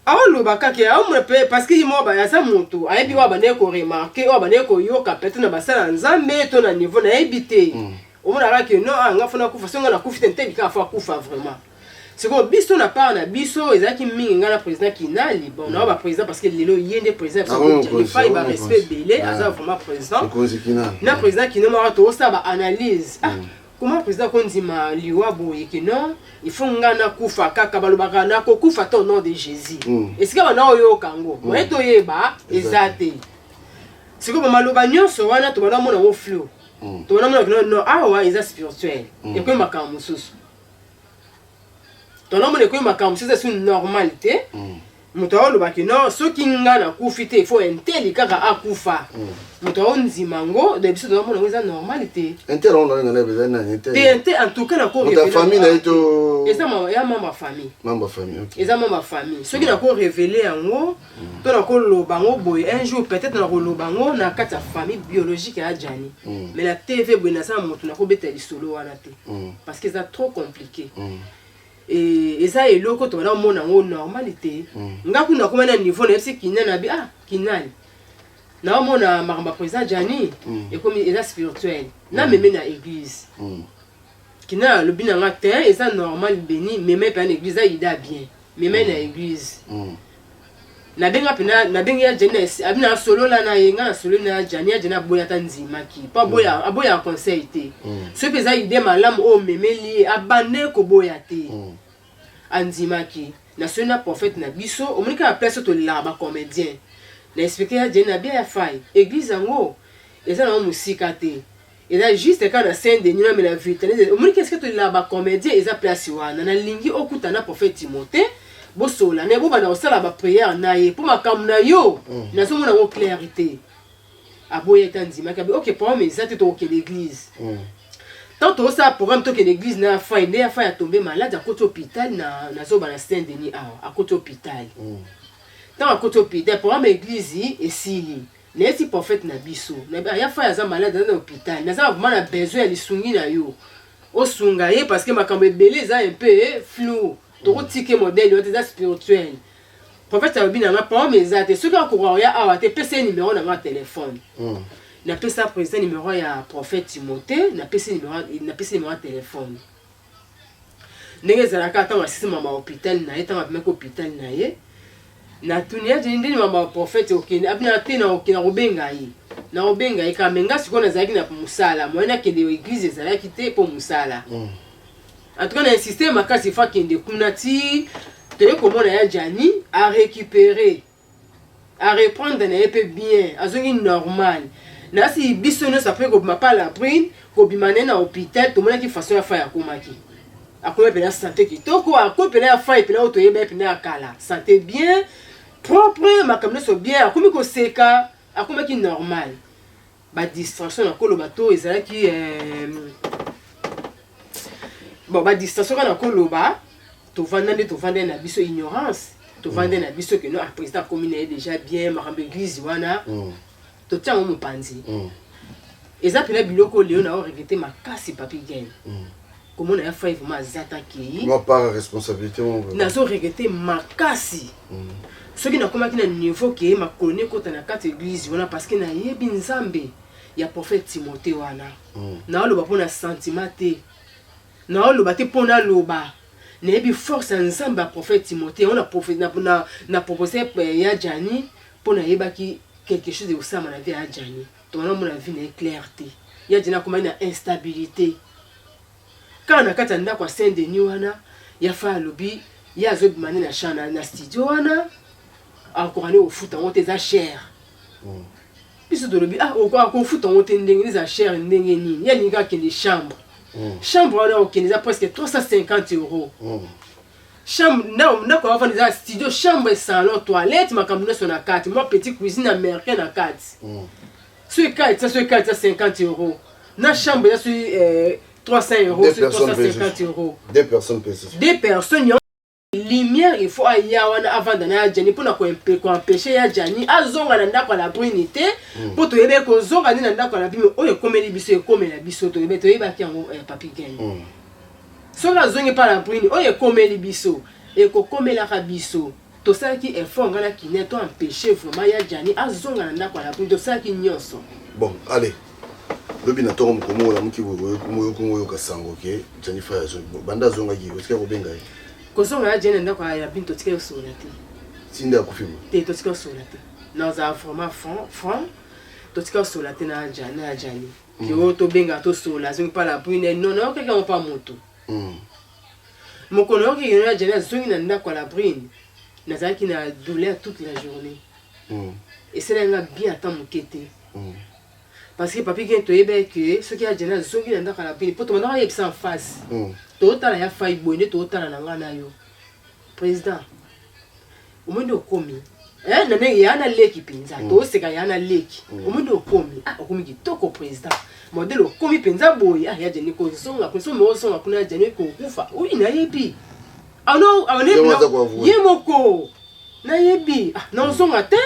Speaker 2: Aoloba kaka aomona pe parce que ye moko aza moto ayebi oyo abandaki koremarke, oyo abandaki koyoka peut-être na basala ya Nzambe to na niveau nayebi te. Omonaka ke non, ah, nga fo nakufa, soki nga nakufi te ntebi kaka fo akufa vraiment. Sikoyo biso na part na biso ezalaki mingi nga na président Kinali. Bon, nao ba président parce que lelo ye nde président biso, Fai ba respect ebele, aza vraiment président na président Kino moko tokosala ba analyse. Ah, comment président akondima liwa boye ke non, il faut nga nakufa kaka? Balobaka nakokufa te au nom de Jésus. Esika bana oyoka yango moye toyeba eza te. Sikoyo bamaloba nyonso wana tobanda omona yango flou, tobanda omona kino non, awa eza spirituel, ekoyi makambo mosusu. Tobanda omona ekoyi makambo mosusu, eza su normal te. Moto aolobaki non, soki nga nakufi te, il faut un tel kaka akufa. Moto aondima yango de biso tozomona yango eza normal te.
Speaker 1: Un tel wana olinga na ezali nani? Un tel?
Speaker 2: Te, un tel en tout cas nako
Speaker 1: Moto ya famille na ye to
Speaker 2: Eza ya membre ya famille.
Speaker 1: Membre ya famille, ok.
Speaker 2: Eza membre ya famille. Soki nako révéler yango to nakoloba yango boye un jour, peut-être nakoloba yango na kati ya famille biologique ya Djani, mais na TV boye naza na moto nakobeta lisolo wana te parce que eza trop compliqué. Eza eloko tobanda komona yango normal te. Nga kuna nakoma na niveau nayebisi Kinani abi ah, Kinani, naomona makambo ya président Djani ekomi eza spirituel, nameme na église. Kinani alobi na nga te, eza normal Beni, meme mpe na église, eza ida bien, meme na église. Nabenga mpena, nabengi ya Djani, abi nasolola na ye. Nga nasololi na ya Djani, ya Djani aboya ata ndimaki mpo aboya, aboyaka conseil te. Soki mpe eza idée malamu oyo omemeli ye, abande koboya te, andimaki. Nasoli na prophète na biso. Omoni kaka place oyo tolelaka bacomédien. Na expliqué ya Djani na bia ya fai, église yango eza nango mosika te, eza juste kaka na Saint Denis namela vultane. Omoni ke esika tolelaka bacomédien eza place wana. Nalingi okuta na prophète Timothée, bosola na ye, bobanda kosala baprière na ye mpo makambo na yo nazomona yango clair te. Aboya ete andimaki, abi ok, problème eza te, tokokende église. Tant tozosala programme tokende église na ya fai, nde ya fai atombe malade, akoti hôpital na nazoba na Saint Denis awa. Akoti hôpital. Ntango akoti hôpital, programme église esili, nayeti prophète na biso ya fai aza malade, aza na hôpital, naza vraiment na besoin ya lisungi na yo, osunga ye parce que makambo ebele eza un peu flou, tokotike modèle oyo te, eza spirituel. Prophète alobi na nga problème eza te, soki akoka koya awa te, pesa ye numéro na nga ya telefone. Napesa président numéro ya prophète Timothée, napesi numéro, napesi numéro ya telefone. Ndenge ezalaka, ntango asisi mama hôpital na ye, ntango abimaki hôpital na ye, natuni ye ndeni mama prophète okende, abina te, na okende nakobenga ye, nakobenga ye kaka. Me nga sikoyo nazalaki na mosala, moye nakende église ezalaki te mpo mosala. En tout cas na insiste makasi fa akende kuna ti toye komona ya Djani arécupéré, areprendre na ye mpe bien, azongi normal. Nasi biso nyonso après kobima pa la brune, kobima na ye na hôpital, tomonaki façon ya fai akomaki, akomi mpena santé kitoko, akomi mpena ya fai mpena oyo toyeba ye mpena ya kala, santé bien propre, makambo nyonso bien, akomi koseka, akomaki normal. Badistraction nakoloba to ezalaki bon, badistraction kaka nakoloba. Tovanda nde tovanda na biso ignorance, tovanda na biso ke no, ah, président akomi na ye déjà bien, makambo église wana totia yango mopanzi. Eza mpena biloko oyo lelo na oregretter makasi Papi Gen, komona ya fai vraiment aza ta kei.
Speaker 1: Mwa part ya responsabilité moko vraiment.
Speaker 2: Nazo regretter makasi soki nakomaki na niveau ke makolo ne ekota na kati église wana, parce que nayebi Nzambe ya prophète Timothée wana. Naoloba mpo na sentiment te, naoloba te mpo naloba, nayebi force ya Nzambe ya prophète Timothée yango. Na propose ya Djani mpo nayebaki quelque chose ekosalama na vie ya Djani. Tobanda komona vie na ye claire te. Ya Djani akomaki na instabilité kaka na kati ya ndako ya Saint Denis wana. Ya fa alobi ye azobima nde na champ na studio wana, akoka nde kofuta yango te, eza cher. Biso tolobi ah, akofuta yango te ndenge eza cher, ndenge nini ye alingi akende chambre? Chambre wana okende eza presque 350 euros. Chambre, ndako avanda eza studio, chambre, salon, toilette, makambo nyonso na kati, mwa petit cuisine américain na kati. Soki kaka soki kaka 50 euros na chambre eza soki 300 euros, soki 350 euros.
Speaker 1: Deux personnes pe.
Speaker 2: Deux personnes. Lumière, il faut aya wana avanda na ya Jani mpona koempêcher ya Jani azonga na ndako ya Labrune te, mpo toyebi kozonga nde na ndako ya Labrune oyo ekomeli biso, ekomela biso. Toyebi, toyebaki yango, Papi Gene. Soki azongi mpa Labrune, oyo ekomeli biso ekokomelaka biso. Tosalaki effort, ngai na Kine, to empêcher vraiment ya Jani azonga na ndako ya Labrune. Tosalaki nyonso.
Speaker 1: Bon, allez, lobi na ntongo mokomo olamuki boye, oyoka sango ke Jani Fai banda azongaki, osika kobenga ye?
Speaker 2: Kozonga ya Jani na ndako ya Labrune, totikali kosola te.
Speaker 1: Tinde akufi bo?
Speaker 2: Te, totika kosola te. Nazala vraiment franc franc, totika kosola te na Jani ke oyo tobengaka tosola, azongi mpa Labrune. Non, nayokaki yango mpa moto. Mokolo nayoki ya Jani azongi na ndako ya Labrune, nazalaki na douleur toute la journée. Esalaki nga bien ata moke te, parce que Papi Gen, toyebaki ke soki ya Jani azongi na ndako ya Labrune, mpo tobandaka oyebisa en face, totala ya Fai boye nde totala na nga na yo, président, omoi nde okomi na ndenge ya na leki mpenza. Toseka ya na leki, omoi nde okomi, ah, okomi kitoko, président, modèle okomi mpenza boye. Ah, ya Jani kozonga kuna, soki ozonga kuna, ya Jani kokufa. Oyi nayebi ye moko, nayebi naozonga te,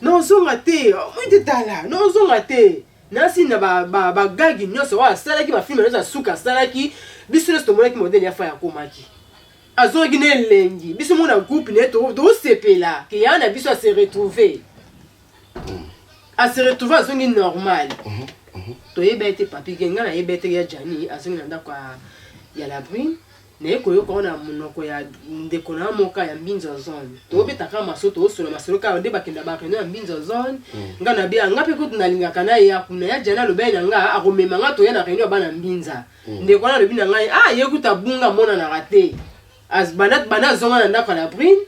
Speaker 2: naozonga te, omoi te, tala, naozonga te. Nasi na bagagi nyonso oyo asalaki, bafilms nyonso asuka asalaki, biso nyonso tomonaki modèle ya Fai akomaki, azongaki na elengi. Biso mona groupe na ye tosepela ke ya na biso ase retrouve, ase retrouve, azongi normal. Toyeba ete Papi Ge, ngai nayeba ete ya Jani azongi na ndako ya Labrune. Naye koyoka wana monoko ya ndeko na moka ya Mbinzo Zone, tobetaka masolo, tosola masolo kaka nde bakenda baréunion ya Mbinzo Zone. Nga na bia nga mpe kutu nalingaka na ye kuna. Ya Jani alobaki na nga akomema nga toya na réunion ya bana Mbinza. Ndeko wana alobi na ngai, ah, ye kutu abunga, amonanaka te. Banda azonga na ndako ya Labrune,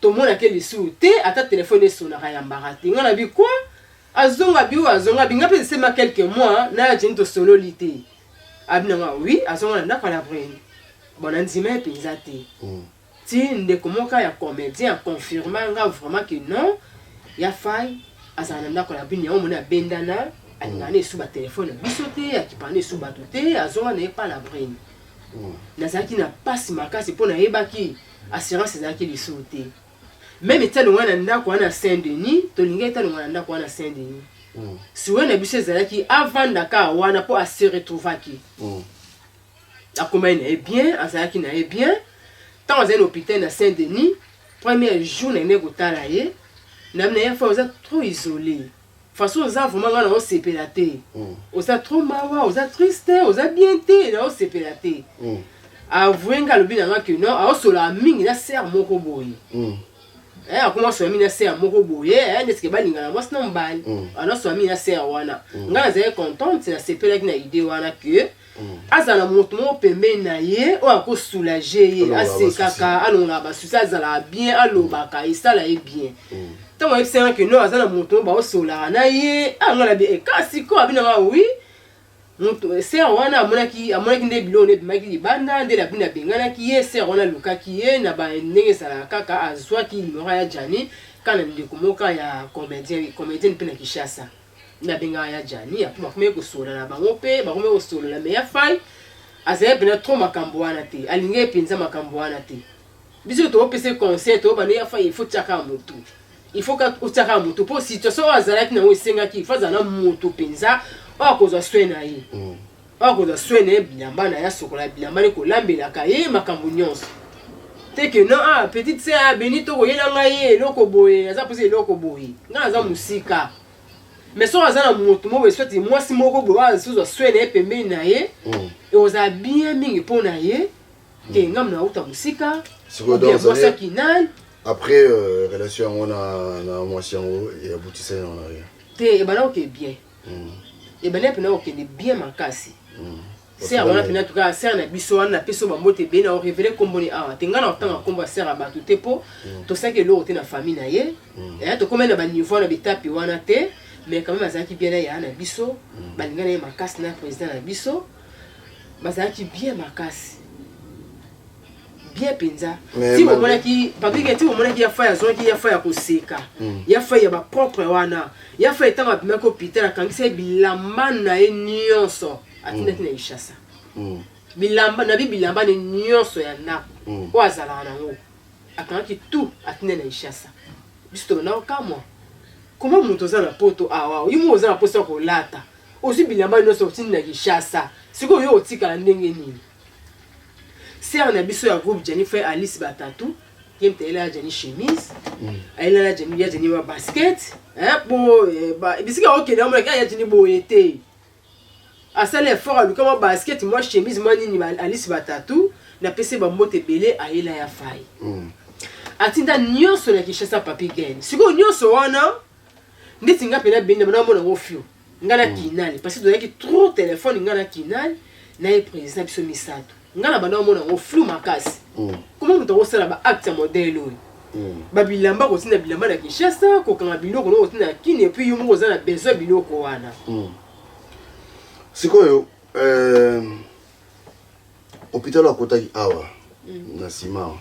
Speaker 2: tomonaki lisusu te, ata telefone esonaka, yambaka te. Nga na bi quoi, azonga bi oyo azonga bi? Nga mpe esema quelques mois na ya Jeni tosololi te. Abi na nga oui, azonga na ndako ya Labrune. Bon, na ndima ye mpenza te ti ndeko moko ya comédien aconfirma nga vraiment ke non, ya Fai azala na ndako ya Labrune. Yango moni abendana, alingaka na esu batelefone na biso te, akipaka na esu bato te, azonga na ye pa Labrune. Nazalaki na mpasi makasi mpo nayebaki assurance ezalaki lisusu te. Même etalonga na ndako wana Saint Denis, tolingi etalonga na ndako wana Saint Denis. Souhait na biso ezalaki avanda kaka wana mpo ase retrouvaki, akomaki na ye bien, azalaki na ye bien. Ntango azali na hôpital na Saint Denis, premier jour na kotala ye, na ye fa oza trop isolé, façon oza vraiment, ngai naosepela te. Oza trop mawa, oza triste, oza bien te, naosepela te. Avoue nga, alobi na nga ke non, aosolaka mingi na sœur moko boye. Akoma osola mingi na sœur moko boye, ndetike balingana mwasi na mobali. Anasola mingi na sœur wana. Ngai nazali contente, nasepelaki na idée wana ke azala na moto moko pembeni na ye oyo akosoulager ye, asekaka, alongolaka basusi, azalaka bien, alobaka, esala ye bien. Ntango ayebisanga ke non, aza na moto moko baosolaka na ye, anga na bi kasi ko abi nanga oui, moto sœur wana amonaki nde biloko nde ebimaki libanda, nde Labrune abenganaki ye. Sœur wana alukaki ye na ndenge ezalaka kaka, azwaki numero ya Jani kaka na ndeko moko ya comédien, comédienne mpe na Kinshasa, nde abengaka ya Jani. Apo bakomaki kosolola na bango mpe bakomaki kosolola, mais ya Fai azali mpena trop makambo wana te, alingi ye mpenza makambo wana te. Biso topesa conseil, toyeba nde ya Fai, il faut tiaka motu, il faut otiaka motu, mpo situation oyo azalaki nango esengaki il faut azala na motu mpenza oyo akozwa soin na ye, oyo akozwa soin na ye, bilamba na ye, asokola bilamba ne, kolambelaka ye, makambo nyonso te ke non, ah, petite sœur, ah, beni tokoyela ngai ye eloko boye, aza mposa eloko boye, ngai naza mosika. Mais soki aza na motu moko boye, soit mwasi moko boye oyo azozwa soin na ye pembeni na ye, ekozala bien mingi mpo na ye ke ngambo na auta mosika mwasi akinani.
Speaker 1: Après relation yango na mwasi yango eaboutissaki yango na rien?
Speaker 2: Te, ebanda kokende bien, ebanda mpena kokende bien makasi. Sœur wana mpena tuka sœur na biso wana, napesi oyo bambote ebele. Na orévéler nkomboni awa te, ngai na kotanga nkombo ya sœur ya bato te, mpo tosalaki eloko te na famille na ye. Tokomai na baniveau na betape wana te, mais quand même azalaki bien na yaya na biso, balinga na ye makasi na président na biso, bazalaki bien makasi. Bien mpenza. Ti bomonaki papi, ti bomonaki ya Fai azwaki ya Fai ya koseka, ya Fai ya bapropre wana, ya Fai ntango abimaki hôpital, akangisa ye bilamba na ye nyonso, atindaki na Kinshasa. Bilamba na bi bilamba ne nyonso ya ndako oyo azalaka nango, akangaki tout, atindaki na Kinshasa. Biso tobanda kokamwa, koma moto oza na Poto awa, yo moko oza na mposa ya kolata, ozwi bilamba nyonso, otindi na Kinshasa, sikoyo yo otikala ndenge nini? Sœur na biso ya groupe Jennifer Alice Batatu, ye moto ayela ya Jenny chemise, ayela ya Jenny, ya Jenny wa basket, hein, po bisika okende amonaki ya Jenny boye te. Asali effort, aluka mwa basket, mwa chemise, mwa nini. Alice Batatu, napesi ye bambote ebele. Ayela ya Fai, atinda nyonso na Kinshasa. Papi Gen, sikoyo nyonso wana ndeti nga mpena benda namona yango fio nga na kinale, parce que tozalaki trop téléphone, nga na kinale na ye président, biso misato. Nga na banda omona yango flou makasi. Comment moto akosala baacte ya modèle oyo? Babilamba, kotinda bilamba na Kinshasa, kokanga biloko no kotinda na Kini, et puis yo moko oza na besoin biloko wana.
Speaker 1: Sikoyo hôpital oyo akotaki awa na nsima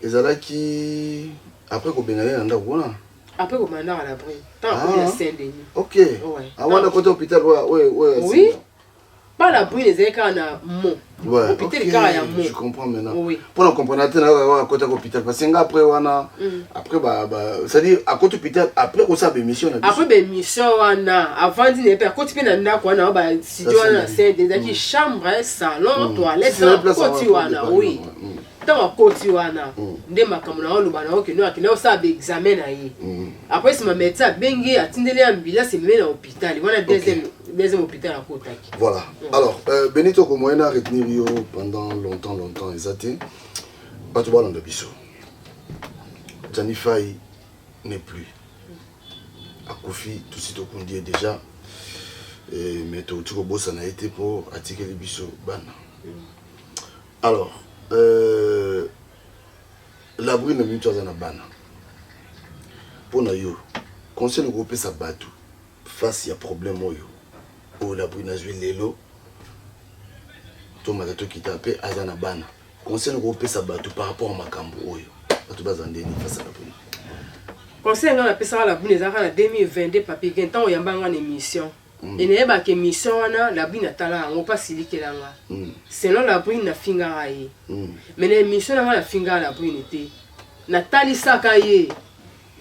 Speaker 1: ezalaki après kobenga ye na ndako kuna?
Speaker 2: Après kobanda ndako ya Labrune, ntango akomi na Saint Denis.
Speaker 1: Ok, awana kota hôpital oyo oyo?
Speaker 2: Oui, pas Labrune, ezali kaka na mo hôpital kaka ya mo.
Speaker 1: Je comprends maintenant. Oui. Mpona comprendre te, nayoka akotaki hôpital parce que nga après wana, après ba c'est à dire akoti hôpital après kosala baémission na biso.
Speaker 2: Après baémission wana, avandi na ye mpe, akoti mpe na ndako wana, bastudio wana na Saint Denis, ezalaki chambre, salon, toilette. Akoti wana, oui, ntango akoti wana nde makambo na oloba na okende, akende osala baexamen na ye. Après nsima médecin abengi ye, atindeli ye ambulance, ememi na hôpital wana, deuxième hôpital akotaki.
Speaker 1: Voilà. Alors Benito, komoyen na retenir yo pendant longtemps longtemps eza te. Bato balanda biso, Jani Fai n'est plus, akufi, tosi tokundi ye déjà, mais touti kobosana ye te mpo atikeli biso bana. Alors Labrune na minute aza na bana. Mpo na yo, conseil okopesa bato face ya problème oyo Labrune azwi lelo, tomata tokita mpe aza na bana, conseil okopesa bato par rapport a makambo oyo, bato baza ndeni face ya Labrune?
Speaker 2: Conseil ngai napesaka Labrune ezalaka na 2022, Papi Gen, ntango oyamba nga na émission, e nayebaka émission wana, Labrune atala yango mpo asilikela nga. Selon Labrune, nafingaka ye, mais na émission na nga nafingaka Labrune te. Natalisaka ye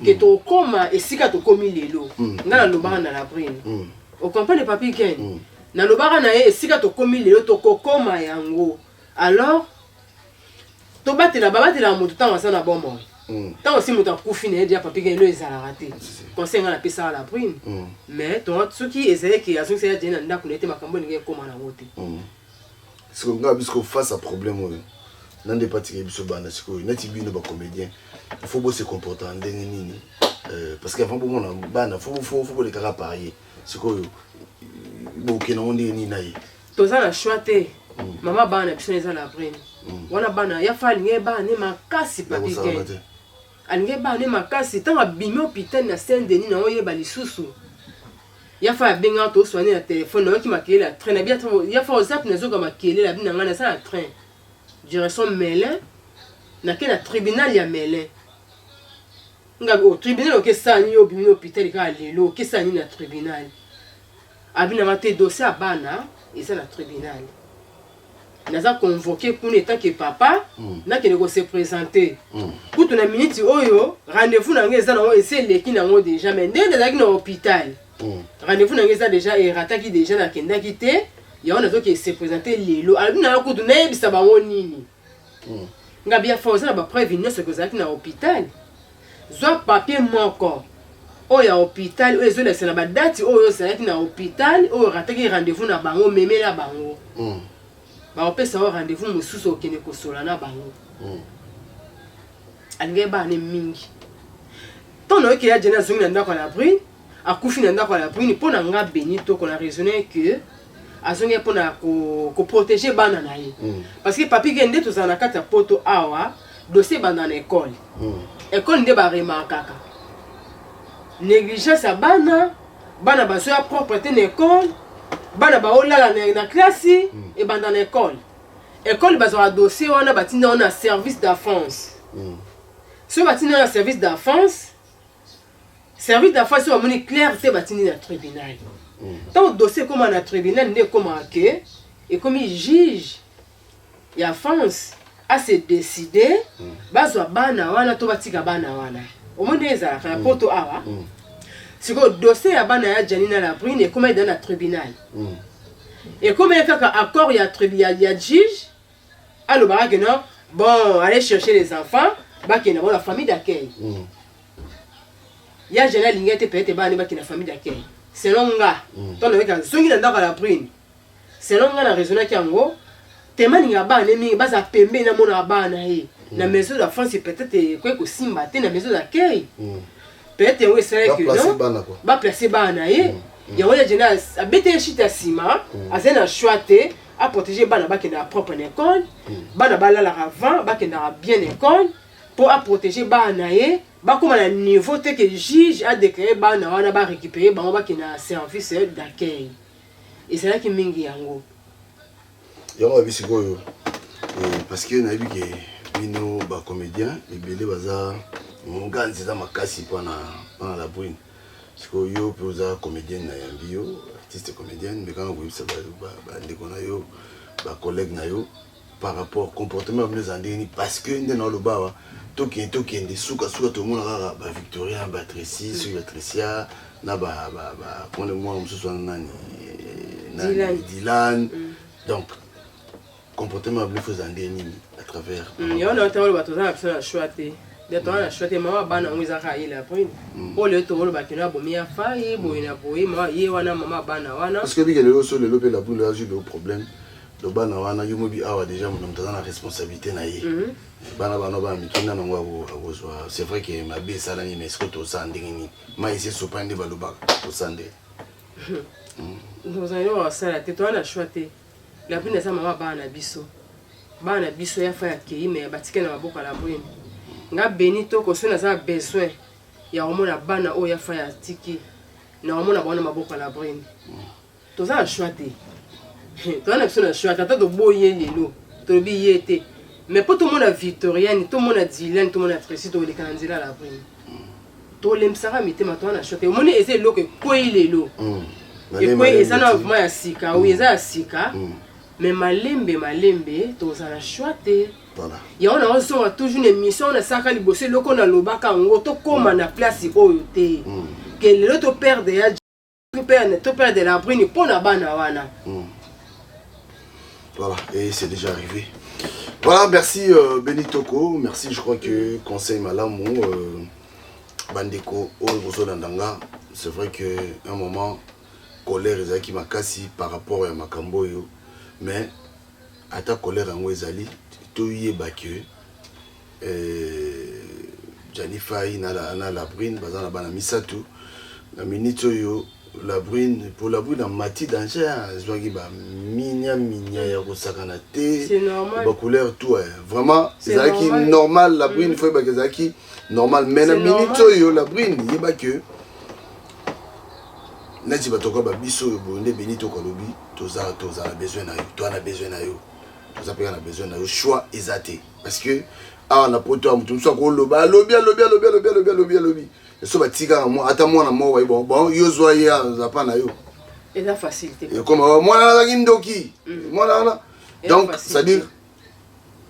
Speaker 2: ke tokóma esika tokómi lelo. Nga nalobaka na Labrune, ocomprendre Papi Gen, nalobaka na ye esika tokómi lelo, tokokóma yango. Alors tobatela, babatelaka moto ntango aza na bomoi. Ntango si moto akufi na ye dia, Papi Gen, elo ezalaka te. Conseil ngai napesaka Labrune, mais soki ezalaki azongisa ya Jeni na ndako na ye te, makambo elingi ekóma nango te.
Speaker 1: Sikoyo nga biso face à problème oyo na nde patikeli biso bana, sikoyo neti bino bacomédien, il faut bose comporter na ndenge nini? Parce que avant bomona bana, faut bolekaka par ye. Sikoyo bokende yango ndenge nini na ye?
Speaker 2: Toza na choix te. Mama bana na biso eza Labrune wana. Bana ya fa alingi bana ne makasi, Papi Gen alingi bana ne makasi. Ntango abimi hôpital na Saint Denis, na oyeba lisusu ya fa abengaka, toswani na telefone, nayoki makelele ya train. Nabi ya fa ozapi, nazoka makelele, abi na ngai naza na train direction Melun, nake na tribunal ya Melun. Nga o tribunal okesala nini? Obimi na hôpital kaka lelo, okesala nini na tribunal? Abi nanga te, dossier ya bana eza na tribunal, naza convoqué kuna etake papa, nakende kose présenter. Kutu na miniti oyo rendez-vous na ngai eza nango esi eleki nango déjà, mais ndenge nazalaki na hôpital, rendez-vous na ngai eza déjà erataki déjà, nakendaki te, yango nazoki se présenter lelo. Alobi nanga kutu nayebisa bango nini? Nga bia fa oza na bapreuve nyonso ke ozalaki na hôpital, zwa papier moko oyo ya hôpital oyo ezolakisa na badate oyo ozalaki na hôpital, oyo orataki rendez-vous na bango, memela bango, bakopesa yo rendez-vous mosusu, okende kosola na bango. Alingaki bana ne mingi. Ntango nayoki ya Jeni azongi na ndako ya Labrune, akufi na ndako ya Labrune, mpo na nga Beni toko na raisonne que azongi mpona koprotéger bana na ye, parce que Papi Ge, nde tozala na kati ya Poto awa, dossier ebanda na ekole. Ekole nde baremarkaka négligence ya bana. Bana bazoya propre te na ekole, bana baolala na klasi, ebanda na ekole. École bazwaka dossier wana, batinda wana na service d'enfance. Soki batindi wana na service d'enfance, service d'enfance soki bamoni clair te, batindi na tribunal. Ntango dossier ekóma na tribunal, nde ekómaka ke ekomi juge ya enfance ase décide bazwa bana wana to batika bana wana. Omoni ndenge ezalaka na poto awa. Sikoyo dossier ya bana ya Jani na Labrine ekóma eda na tribunal. Ekomeli kaka accord ya juge, alobaka ke non, bon, allez chercher les enfants, bakende bango na famille d'accueil. Ya Jani alingi ete peut-être bana bakende na famille d'accueil. Selon nga, ntango nayaki azongi na ndako ya Labrine, selon nga na raisonnaki yango tema, alingaka bana mingi baza pembeni, namonaka bana ye na maison d'enfance, peut-être ekoki kosimba te na maison d'accueil. Peut-être yango esalaki
Speaker 1: non,
Speaker 2: baplace bana na ye. Yango ya Jeni abeti ye shite ya nsima, azali na choix te, aprotéger bana bakendaka propre na école, bana balalaka avant, bakendaka bien na école, mpo aprotéger bana na ye bakóma na niveau te ke juge adéclare bana wana, barécupérer bango, bakende na service d'accueil. Ezalaki mingi yango.
Speaker 1: Yango babi sikoyo, parce que nayebi ke bino bacomédien ebele baza nganzi, eza makasi mpona la brune. Sikoyo yo mpe oza comédienne, nayambi yo artiste comédienne, mais kanga koyebisa bandeko na yo, bacollègue na yo, par rapport comportement ya bino eza ndenge nini? Parce que nde na oloba awa, tokende tokende, sukasuka tomona kaka bavictorien, batracy, soki batricia na bakonde, mwana mosusu wana nani? Dilan. Donc comportement ya bino fo eza ndenge nini à travers?
Speaker 2: Yango na ntango oloba, toza na biso na choix te, nde toza na choix te. Mama bana yango eza kaka ye la brune, mpo lelo tokoloba kino abomi ya fai boye na boye, mama ye wana, mama bana wana.
Speaker 1: Parce que bike lelo so lelo mpe la brune azwi lelo problème do bana wana, yo mobi awa déjà moto aza na responsabilité na ye. Bana bana bana mike nano yango akozwa. C'est vrai que mabe esalami, mais sikoyo tosala ndenge nini? Mai esi esopa, nde balobaka tosala nde.
Speaker 2: Tozali eloko kosala te, toza na choix te. La brune aza mama bana na biso, bana na biso ya fa akei, mais batikali na maboko ya la brune. Nga beni toko soki naza na besoin ya komona bana oyo ya fa ya atiki, na komona bango na maboko ya la brune. Toza na choix te, toza na biso na choix te. Ata toboyi ye lelo, tolobi ye te, mais mpo tomona Victoriane, tomona Dilan, tomona Tracy, toleka na nzela ya la brune. Tolembisaka mitema, toza na choix te. Omoni, eza eloko ekwei lelo, ekwei, eza na vraiment ya sika. Oui, eza ya sika, mais malembe malembe tozala na choix te. Yango naozonga toujours na émission oyo nasalaka liboso, eloko nalobaka yango, tokóma na place oyo te ke lelo toperdre ya toperdre la brune mpo na bana wana.
Speaker 1: Voilà, et c'est déjà arrivé. Voilà, merci Benny Toko, merci, je crois que conseil malamu, bandeko oyo bozolanda nga, c'est vrai que un moment colère ezalaki makasi par rapport ya makambo oyo, mais ata colère yango ezali, toyeba ke Jani Fai na la brune baza na bana misato. Na minute oyo la brune, pour la brune amati danger, azwaki baminia minia ya kosakana te, bacouleur tout, vraiment ezalaki normal. La brune, fo yebaki ezalaki normal, mais na minute oyo la brune, yeba ke neti bato kwa babiso oyo boye nde beni tokalobi, toza na besoin na yo, toza na besoin na yo, toza mpe na besoin na yo. Choix eza te, parce que awa na poto ya moto mosusu akoloba, alobi, alobi, alobi, alobi, alobi, alobi, alobi, so batikaka ata mwana moko baye, bon bon, yo zwa ye, aza pa na yo.
Speaker 2: Eza facile te.
Speaker 1: Ekoma mwana azalaki ndoki, mwana wana. Donc c'est à dire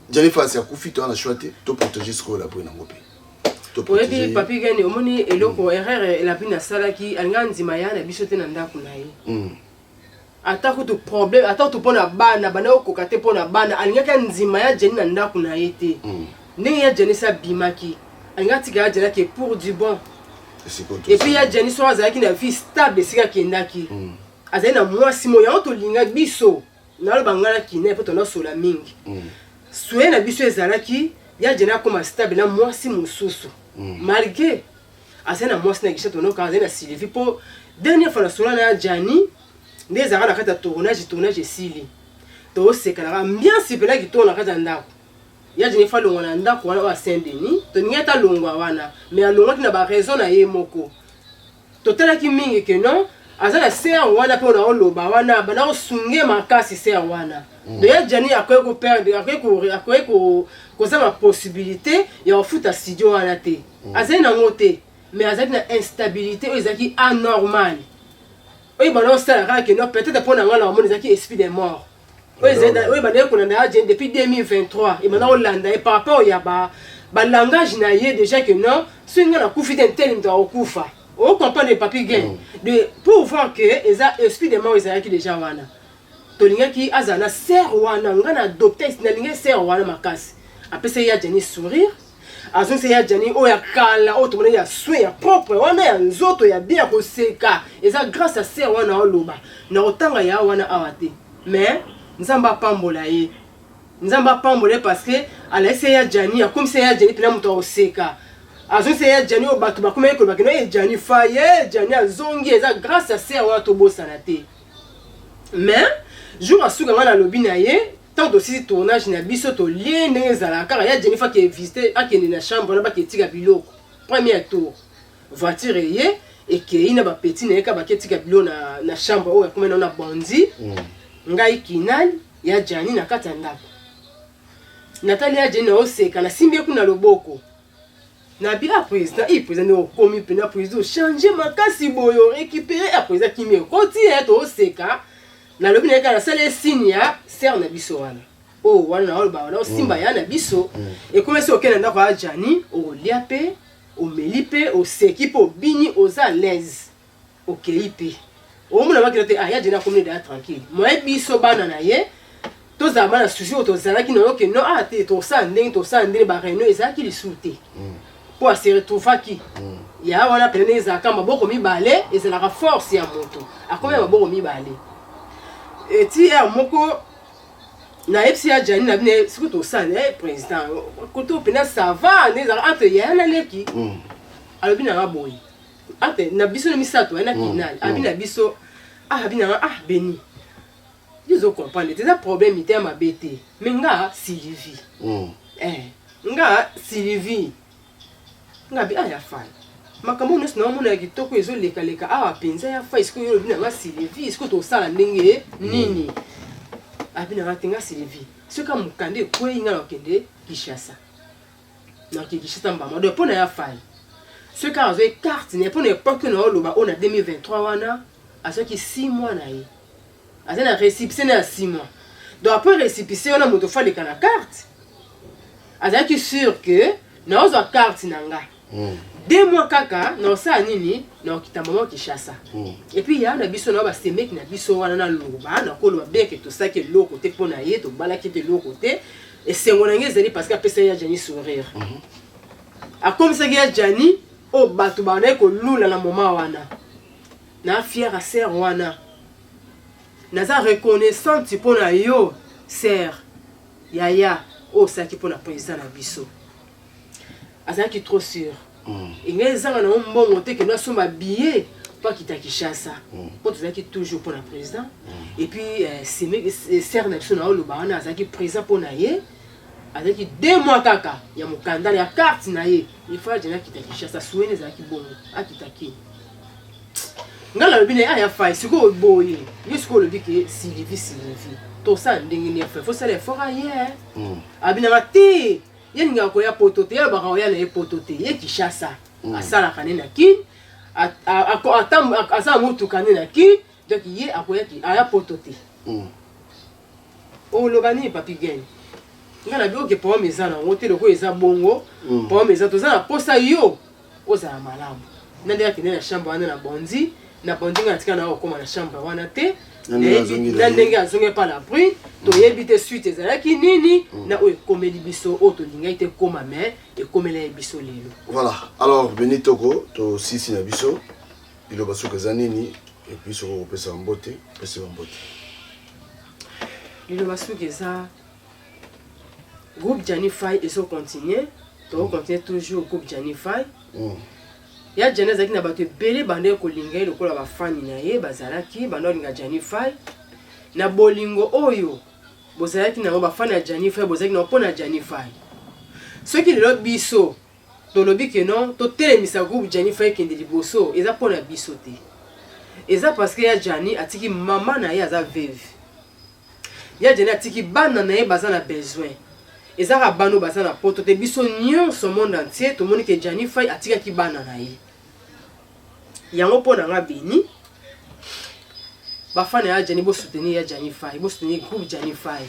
Speaker 1: Jenny Fasi akufi, toza na choix te, toprotéger sikoyo la brune yango mpe.
Speaker 2: Oyebi papi gani, omoni eloko erreur la brune asalaki, alinga ndima ya na biso te na ndako na ye. Ata kutu problème, ata kutu mpo na bana banda kokoka te, mpo na bana alingaki andima ya Jeni na ndako na ye te. Ndenge ya Jeni esi abimaki, alingaki atika ya Jeni ake pour du bon. Et puis ya Jeni soki azalaki na vie stable esika akendaki, azali na mwasi mo yango tolinga biso, naloba ngai na kine mpo tonasola mingi. Souhait na biso ezalaki ya Jeni akoma stable na mwasi mosusu, malgré azali na mwasi na gisha, tonoka azali na Sylvie. Mpo dernière fois nasola na ya Jani, nde ezalaka na kati ya tournage, tournage esili, tosekanaka, ambiance mpena kitoko na kati ya ndako ya Jeni. Fa alongwa na ndako wana oyo ya Saint Denis, toningi ata alongwa wana, mais alongwaki na baraison na ye moko. Totalaki mingi ke non. Aza na sœur wana mpe na oloba wana banda kosunge makasi sœur wana. Donc ya Gianni akoki ko perdre, akoki ko akoki ko kozanga possibilité ya kofuta studio wana te. Azali nango te, mais azalaki na instabilité oyo ezalaki anormale. Oyo banda kosala kaka ke non, peut-être mpo na ngai na omona ezalaki esprit de mort. Oyo ezali oyo bandaki kolanda ya Gianni depuis 2023, ebanda kolanda ye par rapport ya ba ba langage na ye déjà que non, soki ngai nakufi te nteli moto akokufa. O comprendre Papi Gen de pour voir que eza esprit de mort ezalaki déjà wana. Tolingaki azala na sœur wana, ngai na adopte nalingaki sœur wana makasi. Apesa ye ya Gianni sourire, azongisa ya Gianni oyo ya kala oyo tomonaki ya soin ya propre wana ya nzoto ya bien ya koseka. Eza grâce à sœur wana oloba na kotanga ya wana awa te, mais Nzambe apambola ye, Nzambe apambola ye parce que alakisi ya Gianni, akomisa ya Gianni mpena moto akoseka. Azongisa ya Gianni oyo bato bakomaki koloba kino ye Gianni faye Gianni azongi, eza grâce à sœur wana, tobosana te. Mais jour asuka ngai nalobi na ye, ntango tosisi tournage na biso, tolie ndenge ezalaka kaka, ya Gianni faki visite, akende na chambre wana baketika biloko. Premier tour voiture eye ekei na bapeti na ye kaka baketika biloko na chambre oyo akomi nao na bandi. Ngai kinal ya Gianni na kati ya ndako, natali ya Gianni naoseka, nasimbi ye kuna loboko, nabi: "Ah président, i président nde okomi mpena président, ochange makasi boye, orécupéré. Ah président, kimi ekoti ye." Tooseka, nalobi na ye kaka, nasali ye signe ya sœur na biso wana oyo wana naoloba wana osimba ya na biso. Ekomi soki okende na ndako ya Gianni, okolia mpe omeli mpe oseki mpe obini, oza à l'aise, okei mpe omona makila te. Ah, ya Gianni akomi deya tranquille. Moye biso bana na ye tozala bana souci oyo tozalaki na yo ke non, ah te, tosala ndenge tosala ndenge baréunion ezalaki lisusu te mpo ase retrouvaki ya wana pene ndenge ezalaka maboko mibale, ezalaka force ya moto akomi ya maboko mibale. Eti heure moko nayebisi ya Gianni na bino, soki tosala ye président koto mpena ça va nde ezalaka entre yaya na leki. Alobi nanga boye, entre na biso na misato aye na kinal, abi na biso, ah, abi nanga: "Ah Beni, yo ozo comprendre te, eza problème te ya mabe te, mais nga Sylvie, nga Sylvie." Nga bi: "Ah ya fai, makambo nyonso naomona ya kitoko ezolekaleka awa mpenza ya fai, sikoyo yo olobi nanga Sylvie, sikoyo tosala ndenge nini?" Abi nanga te: "Nga Sylvie, soki mokanda ekwei, nga nakokende Kinshasa, nakokende Kinshasa mbama." Donc mpo na ya fai, soki kaka azwaki carte na ye mpo na époque na oloba oyo na 2023 wana, azwaki 6 mois na ye, aza na récépissé na ya 6 mois. Donc après récépissé wana, moto faleka na carte, azalaki sûr que naozwa carte na nga 2 mois kaka, naosala nini, naokita mama Kinshasa. Et puis ya na biso na basemeki na biso wana, naloba nakoloba bien ke tosalaki eloko te mpo na ye, tobalaki te eloko te. Esengo na ngai ezali parce que apesaki ya Gianni sourire, akomisaki ya Gianni oyo bato bandaki kolula na moma wana. Na fière ya sœur wana, naza reconnaissante mpo na yo sœur yaya oyo osalaki mpo na président na biso. Azalaki trop sûr, engai ezanga nango mbongo te, kendo asomba billet mpo akita Kinshasa, mpo tozalaki toujours mpo na président. Et puis sœur na biso na oloba wana azalaki présent mpo na ye, azalaki 2 mois kaka ya mokanda ya carte na ye, il faut ajena akita Kinshasa. Sueni ezalaki bongo, akita kini. Ngai nalobi na ye: "Aya fai, sikoyo boye, yo sikoyo olobi ke Sylvie, Sylvie, tosala ndenge nini? Afai fosala effort aye." Abinaka te, ye alingaka koya poto te, ye alobaka koya na ye poto te, ye Kinshasa asalaka ne na Kine, aza motuka nde na Kine, donc ye akoya aya poto te. Oloba nini Papi Gene? Ngai nabi: "Oke, problème eza nango te, lokola eza bongo, problème eza, toza na posa yo ozala malamu." Na ndenge akende na chambre wana na bondi na bondi, ngai natika na okóma na chambre wana te.
Speaker 1: Na ndenge azongi na
Speaker 2: na
Speaker 1: ye.
Speaker 2: Ndenge azongi epa la brune, toyebi te suite ezalaki nini na oyo ekomeli biso, oyo tolingaki te ekóma, mais ekomela ye biso lelo.
Speaker 1: Voilà, alors Beni Toko, tosisi na biso liloba soki eza nini, et puis soki okopesa mbote, opesi bambote.
Speaker 2: Liloba soki eza, groupe Gianni Fai ezocontinue, tokocontinue toujours groupe Gianni Fai. Ya Gianni azalaki na bato ebele bandeki kolinga ye lokola bafani na ye, bazalaki banda kolinga Gianni Fai na bolingo oyo bozalaki nango. Bafani ya Gianni Fai, bozalaki nango mpo na Gianni Fai. Soki lelo biso tolobi ke non, totelemisa groupe Gianni Fai ekende liboso, eza mpo na biso te. Eza parce que ya Djany atiki maman na ye aza veuve. Ya Djany atiki bana na ye baza na besoin. Eza kaka bana oyo baza na poto te biso nionso monde entier tomoni ke Djany Fayi atikaki bana na ye. Yango po na nga Beni ba fan ya Djany bo soutenir ya Djany Fayi, bo soutenir groupe Djany Fayi.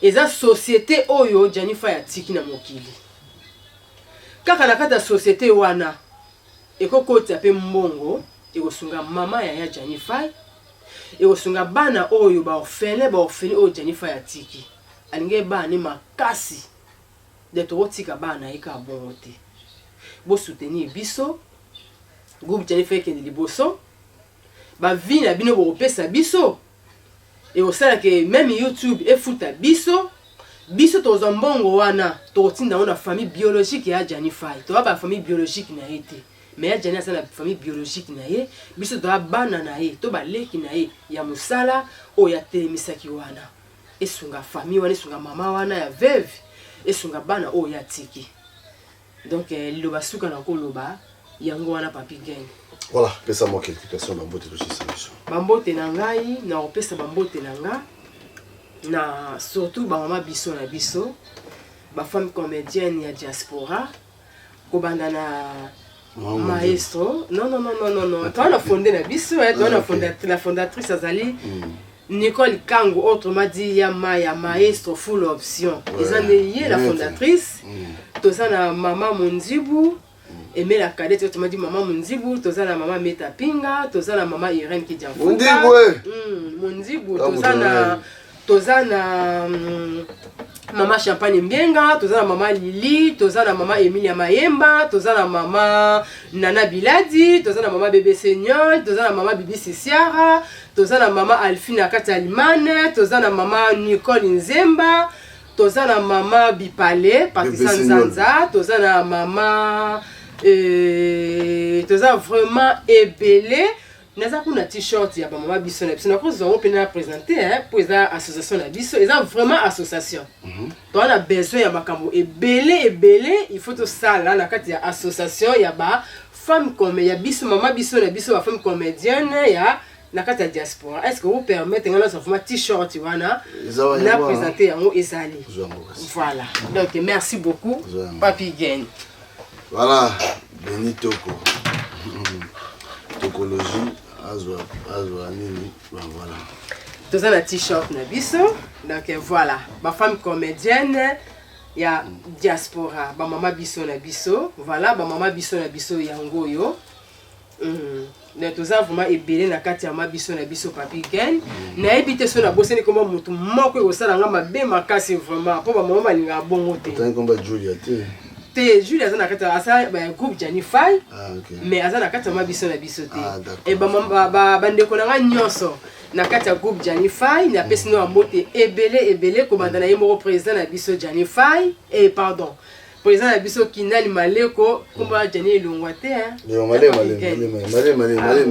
Speaker 2: Eza societe oyo Djany Fayi atiki na mokili. Kaka na kati ya societe wana eko kotisa pe mbongo ekosunga mama ya ya Djany Fayi, ekosunga bana oyo ba orphelin, ba orpheline oyo Djany Fayi atiki. Alingaki bana ne makasi donc toko tika bana na ye kaka bongo te. Bo soutenir biso, groupe Djany Fayi ekende liboso. Ba vues na bino bokopesa biso ekosala ke meme YouTube efuta biso, biso tokozwa mbongo wana tokotinda yango na famille biologique ya Djany Fayi. Toza ba famille biologique na ye te, mais ya Djany aza na famille biologique na ye, biso toza bana na ye to baleki na ye ya mosala oyo atelemisaki wana. Esunga famille wana, esunga mama wana ya veuve, esunga bana oyo ye atiki. Donc liloba suka na koloba yango wana Papy Gene.
Speaker 1: Voilà, pesa moi quelques personnes bambote tosisa biso.
Speaker 2: Bambote na ngai, na kopesa bambote na nga na surtout ba mama biso na biso, ba femmes comediennes ya diaspora, kobanda na maestro. Non non non non non non, toza na fonde na biso, eh, toza na fonda, la fondatrice azali Nicole Kangu, autrement dit ya Maya maestro full option. Eza nde ye la fondatrice. Toza na mama Mondibu, Aimé la cadette, autrement dit mama Mondibu, toza na mama Meta Pinga, toza na mama Irène Kidianfuka.
Speaker 1: Mondibu, eh.
Speaker 2: Mondibu,
Speaker 1: Ah,
Speaker 2: toza na toza na mama Champagne Mbienga, toza na mama Lili, toza na mama Emilia Mayemba, toza na mama Nana Biladi, toza na mama Bebe Seigneur, toza na mama Bibi Sisiara, toza na mama Alphine na kati ya Allemagne, toza na mama Nicole Nzemba, toza na mama Bipale, Patricia Nzanza, toza na mama toza vraiment ebele. Naza kuna t-shirt ya ba mama biso na biso, nakozwa yango mpe na présenter, hein, po eza association na biso, eza vraiment association. Toza na besoin ya makambo ebele ebele, il faut tosala na kati ya association ya ba femme comme ya biso mama biso na biso ba femme comédienne ya na kati ya diaspora. Est-ce que vous permettez nga nazwa vraiment t-shirt wana na présenter yango ezali. Voilà. Donc merci beaucoup Papy Gene.
Speaker 1: Voilà, Beni Toko. Tokologie azwa azwa nini? Ben voilà.
Speaker 2: Toza na t-shirt na biso. Donc voilà, ba femme comédienne ya diaspora, ba mama biso na biso. Voilà, ba mama biso na biso yango yo. Donc toza vraiment ebele na kati ya ma biso na biso Papy Gene. Nayebi te so nabosani komba motu moko ekosala nga mabe makasi vraiment, po ba mama balingaka bongo te.
Speaker 1: Otangi komba Julia te?
Speaker 2: Te, Julia aza na kati ya, aza ba groupe Djany Fayi,
Speaker 1: Ah, okay.
Speaker 2: mais aza na kati ya ma biso na biso te.
Speaker 1: Ah, d'accord.
Speaker 2: Et ba mama, ba, ba, bandeko na nga nyonso na kati ya groupe Djany Fayi, napesi no mbote ebele ebele kobanda na ye moko président na biso Djany Fayi, eh pardon. Président na biso Kinani Maleko, komba Djany elongwa te, hein.
Speaker 1: Yo, male, male, male, male, male, male,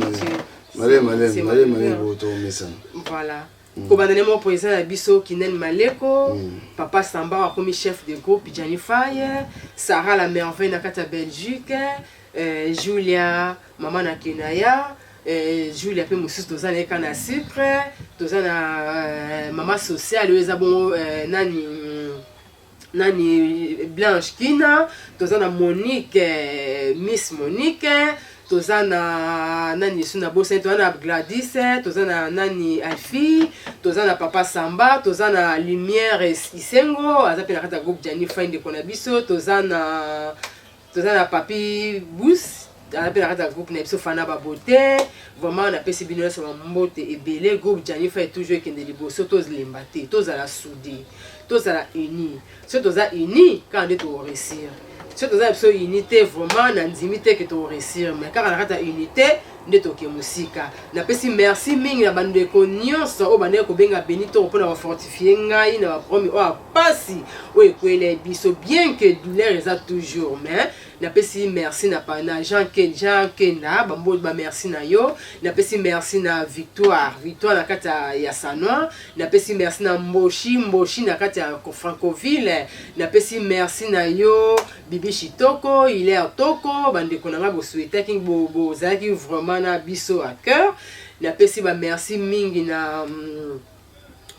Speaker 1: male, male, male, male, male, boto mesana.
Speaker 2: Voilà. Kobanda na ye moko président na biso Kinani Maleko, Papa Samba akomi chef de groupe Djany Fayi, Sarah la merveille na kati ya Belgique, Julia mama na Kenaya, Julia pe mosusu toza na ye kaka na sucre, toza na mama sociale oyo eza bongo nani nani Blanche Kina, toza na Monique, Miss Monique, toza na nani su na bosani, toza na Gladys, toza na nani Alfie, toza na Papa Samba, toza na Lumière Isengo, aza pe na kati ya groupe Djany Fayi ndeko na biso, toza na Papi Bous, aza pe na kati ya groupe na biso Fana ba beauté. Vraiment napesi bino nyonso ba mbote ebele. Groupe Djany Fayi toujours ekende liboso, tolemba te, tozala soudé, tozala uni. Soki toza uni kaka nde to réussir. Soki toza na biso unité vraiment na ndimi te ke to réussir, mais kaka na kati ya unité nde toke mosika. Napesi merci mingi na bandeko nyonso oyo bandeki kobenga Beni Toko mpona bafortifie ngai na bapromi oyo ya pasi oyo ekweli biso, bien que douleur eza toujours, mais Napesi merci na, na Jean, Ken, Jean Kenda, bambo, ba merci na yo. Napesi merci na Victoire, Victoire na kati ya Sanois. Napesi merci na Mboshi, Mboshi na kati ya Francoville. Napesi merci na yo Bibi Shitoko, Hilaire Toko, bandeko na nga bosouhaitaki, bozalaki vraiment na biso à cœur. Napesi ba merci mingi na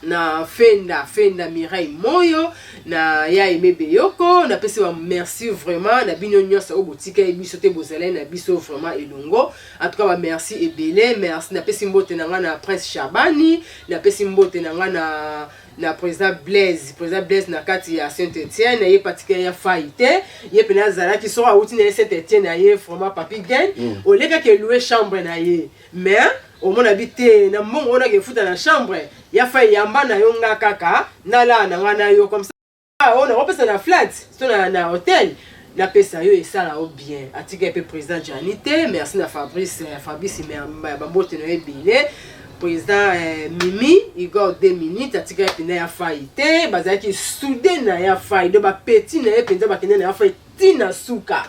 Speaker 2: na Fenda, Fenda Mireille Moyo, na ya Aimé Beyoko, napesi ba merci vraiment na bino nyonso oyo botikaki biso te, bozalaki na biso vraiment elongo. En tout cas ba merci ebele, merci. Napesi mbote na nga na Prince Shabani, napesi mbote na nga na na président Blaise, président Blaise na kati ya Saint-Étienne, ye patika ya faille te, ye pena azalaki soko awuti na ye Saint-Étienne na ye vraiment Papi Gen, olekaki louer chambre na ye, mais omona bi te na mbongo wana kefuta na chambre ya fai, yamba na yo nga kaka nalala na nga na yo comme ça, oyo nakopesa na flat to na hotel, napesa yo esala yo bien. Atika ye mpe président Jani te. Merci na Fabrice, Fabrice, bambote na yo ebele. Président Mimi Igor 2 minutes, atika ye mpenza ya fai te, bazalaki soudé na ya fai, donc bapeti na ye mpenza bakende na ya fai ntina suka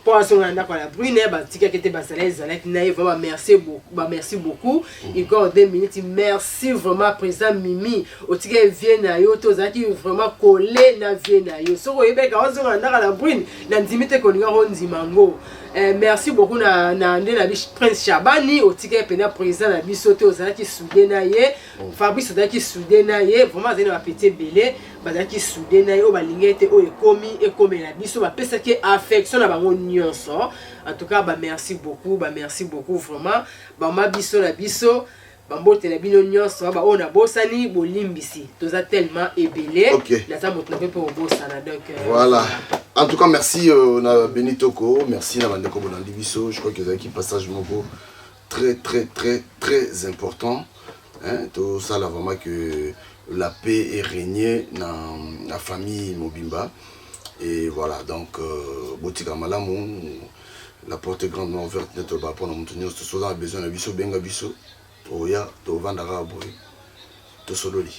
Speaker 2: mpo azonga na ndako ya la brune. Batikaki te, bazala ezalaki na ye vraiment. Bamerci beaucoup, bamerci beaucoup Igor 2 minutes, merci vraiment. Président Mimi, otikaki vie na yo te, ozalaki vraiment collé na vie na yo. Soki oyebeka ozonga na ndako ya la brune, na ndimi te kolinga kondima yango. Merci beaucoup na nde na biso Prince Chabani, otikaki mpenza président na biso te, ozalaki soudé na ye. Fabrice, ozalaki soudé na ye vraiment. Azali na bapeti ebele bazalaki soudé na ye, oyo balingi ete oyo ekomi ekomela biso, bapesaki affection na bango nyonso. En tout cas bamerci beaucoup, bamerci beaucoup vraiment. Bama biso na biso, bambote na bino nyonso. Baoyo nabosani, bolimbisi, toza tellement ebele. Naza moto nakoki mpe kobosana, donc
Speaker 1: Voilà, en tout cas merci na Beni Toko, merci na bandeko bolandi biso. Je crois que ezalaki passage moko très très très très important, hein, tosala vraiment que la paix est régnée na la famille mobimba. Et voilà, donc botika malamu, la porte est grandement ouverte nde toloba mpona moto nyonso. Tosoza na besoin na biso, benga biso, oya tovandaka boye, tosololi.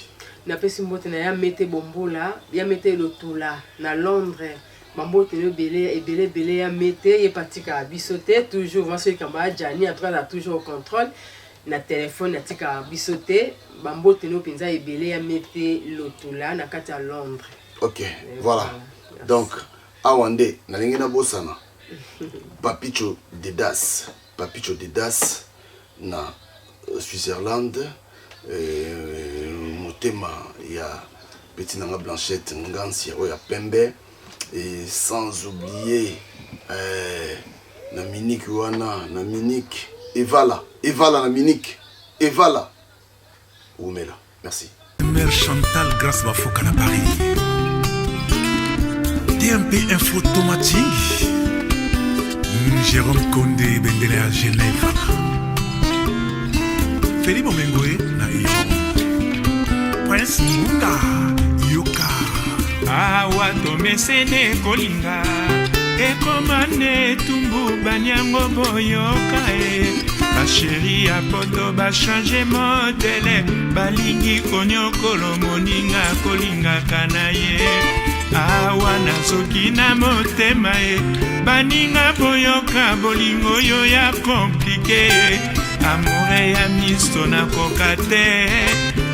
Speaker 2: Napesi mbote na ya Mete Bombola, ya Mete Lotula na Londres, bambote no ebele ebele ebele. Ya Mete, ye patikaka biso te, toujours vraiment soki likambo ya Jani, en tout cas aza toujours au contrôle na telefone, atikaka biso te. Bambote no mpenza ebele, ya Mete Lotula na kati ya Londres.
Speaker 1: Ok, voilà, donc awa nde nalingi nabosana Papicho Dedas, Papicho Dedas na Switzerland, motema ya petit nanga Blanchette Ngansia oyo ya pembe, et sans oublier na Munich wana, na Munich Evala, Evala na Munich Evala, umela, merci.
Speaker 16: Mère Chantal Grâce Bafoka na Paris. TMP Info Tomating. Jérôme Condé Bendele à Genève. Félix Bomengoe na Iran. Prince Munga Yoka.
Speaker 6: Awa tomesene kolinga, ekoma nde etumbu, baniango boyoka e. Bachéri ya poto bachange modèle, balingi konyokolo moninga kolingaka na ye. Awa nazoki na motema e, baninga boyoka, bolingo oyo ya compliqué, amour ya miso nakoka te.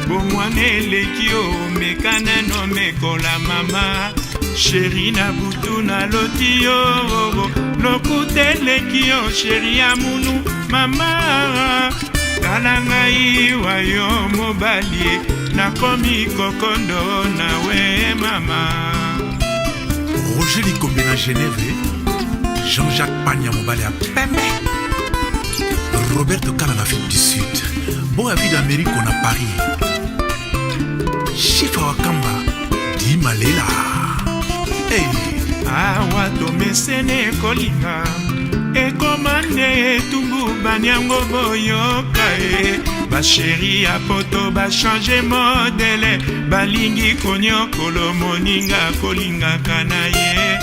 Speaker 6: Bomwana eleki, omeka nano mekola mama chéri, na butu naloti yo, lokuta eleki yo, chéri ya munu mama, tala ngai wa yo mobali, nakomi kokondo nawe mama.
Speaker 16: Roger Likombe na Genève. Jean-Jacques Panya mobali ya pembe. Roberto Kala na Afrique du Sud. Boya vie d'Amérique na Paris. Chifa Wakamba. Di Malela. Hey.
Speaker 6: Awa tomesene kolinga, ekoma nde etumbu, baniango boyoka e. Bachéri ya poto bachange modèle, balingi konyokolo moninga kolingaka na ye.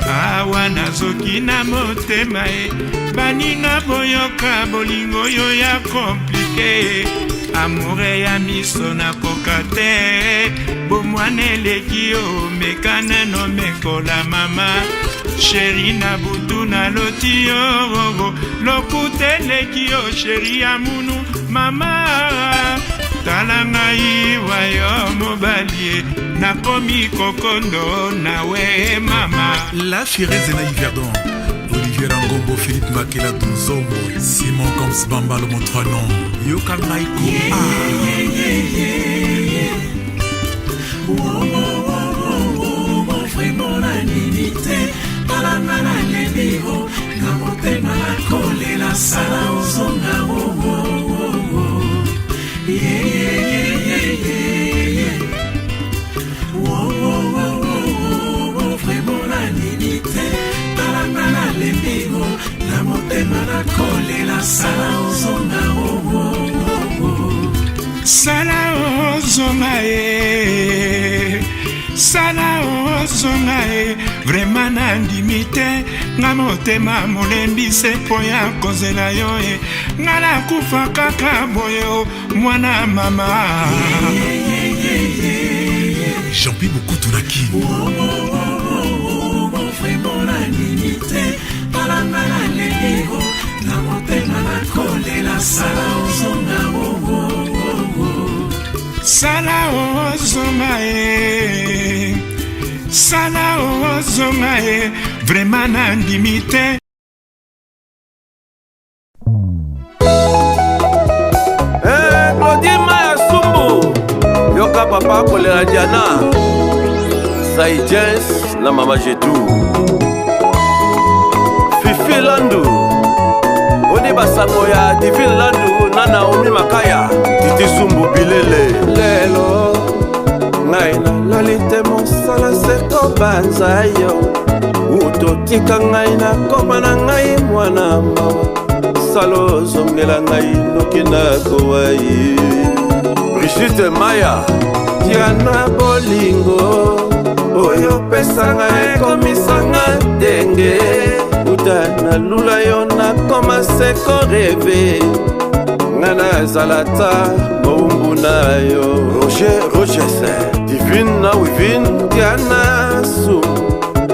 Speaker 6: Awa nazoki na motema e, baninga boyoka, bolingo oyo ya compliqué, amour ya miso nakoka te. Bomwana eleki yo, meka nano mekola mama. Sheri na butu naloti yo, lokuta eleki yo sheri ya munu mama. Tala ngai wayo mobali, nakomi kokondo nawe mama.
Speaker 16: La Fireze na Yverdon, Olivier Rangombo, Philippe Makela Dunzombo, Simon Coms Bambalo, mon trois noms, Yoka ngai ko.
Speaker 17: Vraiment nandimi te, talanga nalembi o na motema nakolela, sala ozonga o. Vraiment nandimi te, talanga nalembi o na motema nakolela, sala ozonga o.
Speaker 6: Sala ozonga e, sala ozonga e, vraimen nandimi te, nga motema molembi se mpo ya kozela yo e, nga nakufa kaka boye o mwana mama.
Speaker 16: Jean-Pi Bokutu na Kin.
Speaker 17: Vraiment nandimi te, talanga nalembi o na motema nakolela, sala ozonga o.
Speaker 6: Sala ozonga e, sala ozonga e, vraimen nandimi te.
Speaker 18: Eh, Claudine Maya Sumbu, yoka papa kolela Diana Sai Jens na mama Jetou, Fifi Landu, oni basango ya Divine Landu na Naomi Makaya, Titi Sumbu Bilele. Lelo ngai nalali te, mosala se kobanza yo, utotika ngai nakoma na ngai mwana mawa, salo ozongela ngai noki nakowa ye. Brigitte Maya Diana, bolingo oyo opesanga ekomisanga ndenge uta nalula yo, nakoma se korêver, nga nazala ta mowumbu na yo. Roger Rogers, Divine na Wivine Diana Su,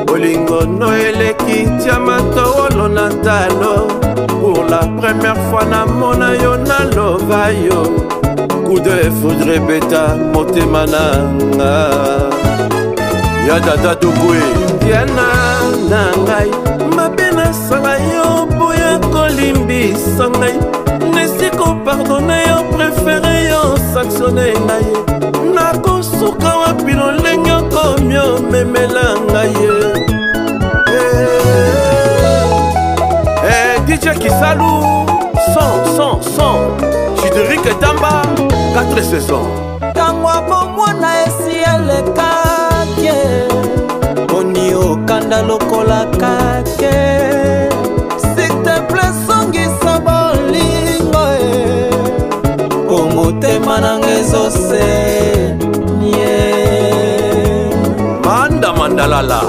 Speaker 18: bolingo no eleki diamant wolo na talo. Pour la première fois namona yo, naloba yo, coup de foudre ebeta motema na nga ya dada Dogwe. Diana na ngai, mabe nasala yo, boya kolimbisa ngai, nesi kopardonner yo, préféré yo sanctionner ngai, nakosuka wapi lolenge okomi omemela ngai ye. Eh, DJ Kisalu, son son son, Chideric Tamba, 4 saisons.
Speaker 19: Ntango ya bomwana esi elekaki, boni okanda lokola kake? S'il te plaît, songisa bolingo e, po motema nanga ezosenye.
Speaker 18: Manda Mandalala.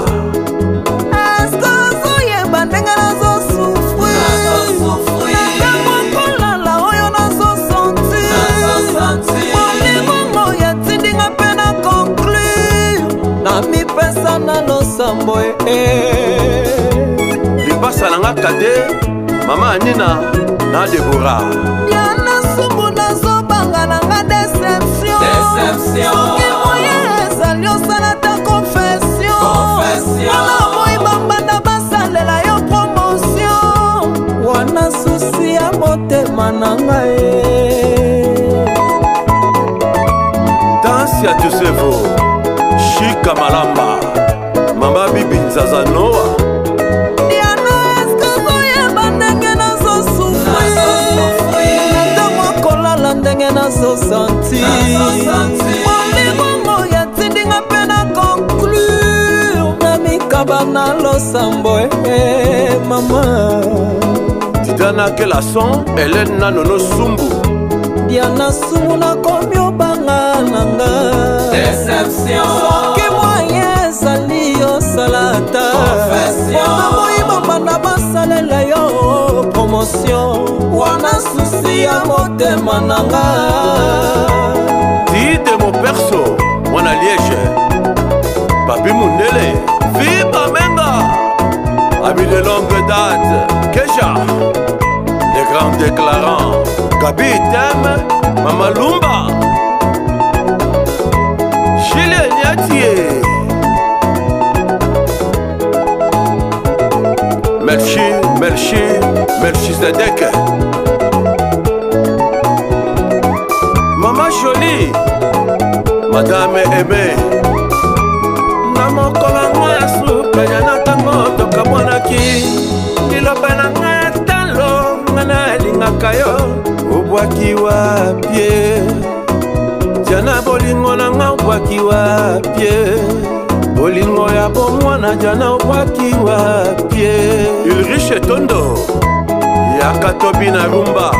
Speaker 19: Eske ozoyeba ndenge nazosouffrir na ntango kolala oyo nazosentir? Bolingo oyo etindinga mpe na conclure na mipesa na losambo e.
Speaker 18: Lipasa na nga kade, mama Anina na Debora.
Speaker 19: Diana Sumbu, nazobanga nanga déception. Soki moye ezali, osala ta confession. Wana moi bambanda basalela yo promotion, wana souci ya motema na ngai.
Speaker 18: Danse ya Tusevo, Shika Malamba, mama Bibi Nzaza Noa.
Speaker 19: Diana, eske ozoyeba ndenge nazosouffrir na ntango kolala, ndenge nazosentir? Bolingo oyo etindinga mpe na conclure na mikaba na losambo e mama.
Speaker 18: Titana Kelason, Hélène na Nono Sumbu.
Speaker 19: Diana Sumu, nakomi obanga na nga. Soki moye ezali, osala ata mpona moi bambanda basalela yo promotion, wana souci ya motema na nga.
Speaker 18: Tite Moperso, mwana Liège, Papi Mundele, Viva Menga. de longue date. Keja, les grands déclarants. Gabi Tem, Mama Lumba. Julien Niatier. Melchi, Melchi, Melchizedek. Mama Jolie, Madame Aimée. Na mokolo yango ya suka ya na ntango tokabwanaki, liloba na ngai ya talo, nga nalingaka yo, obwaki wapie Diana, bolingo na nga obwaki wapie, bolingo ya bomwana Diana obwaki wapie. Ulrich Etondo, yaka tobi na rumba.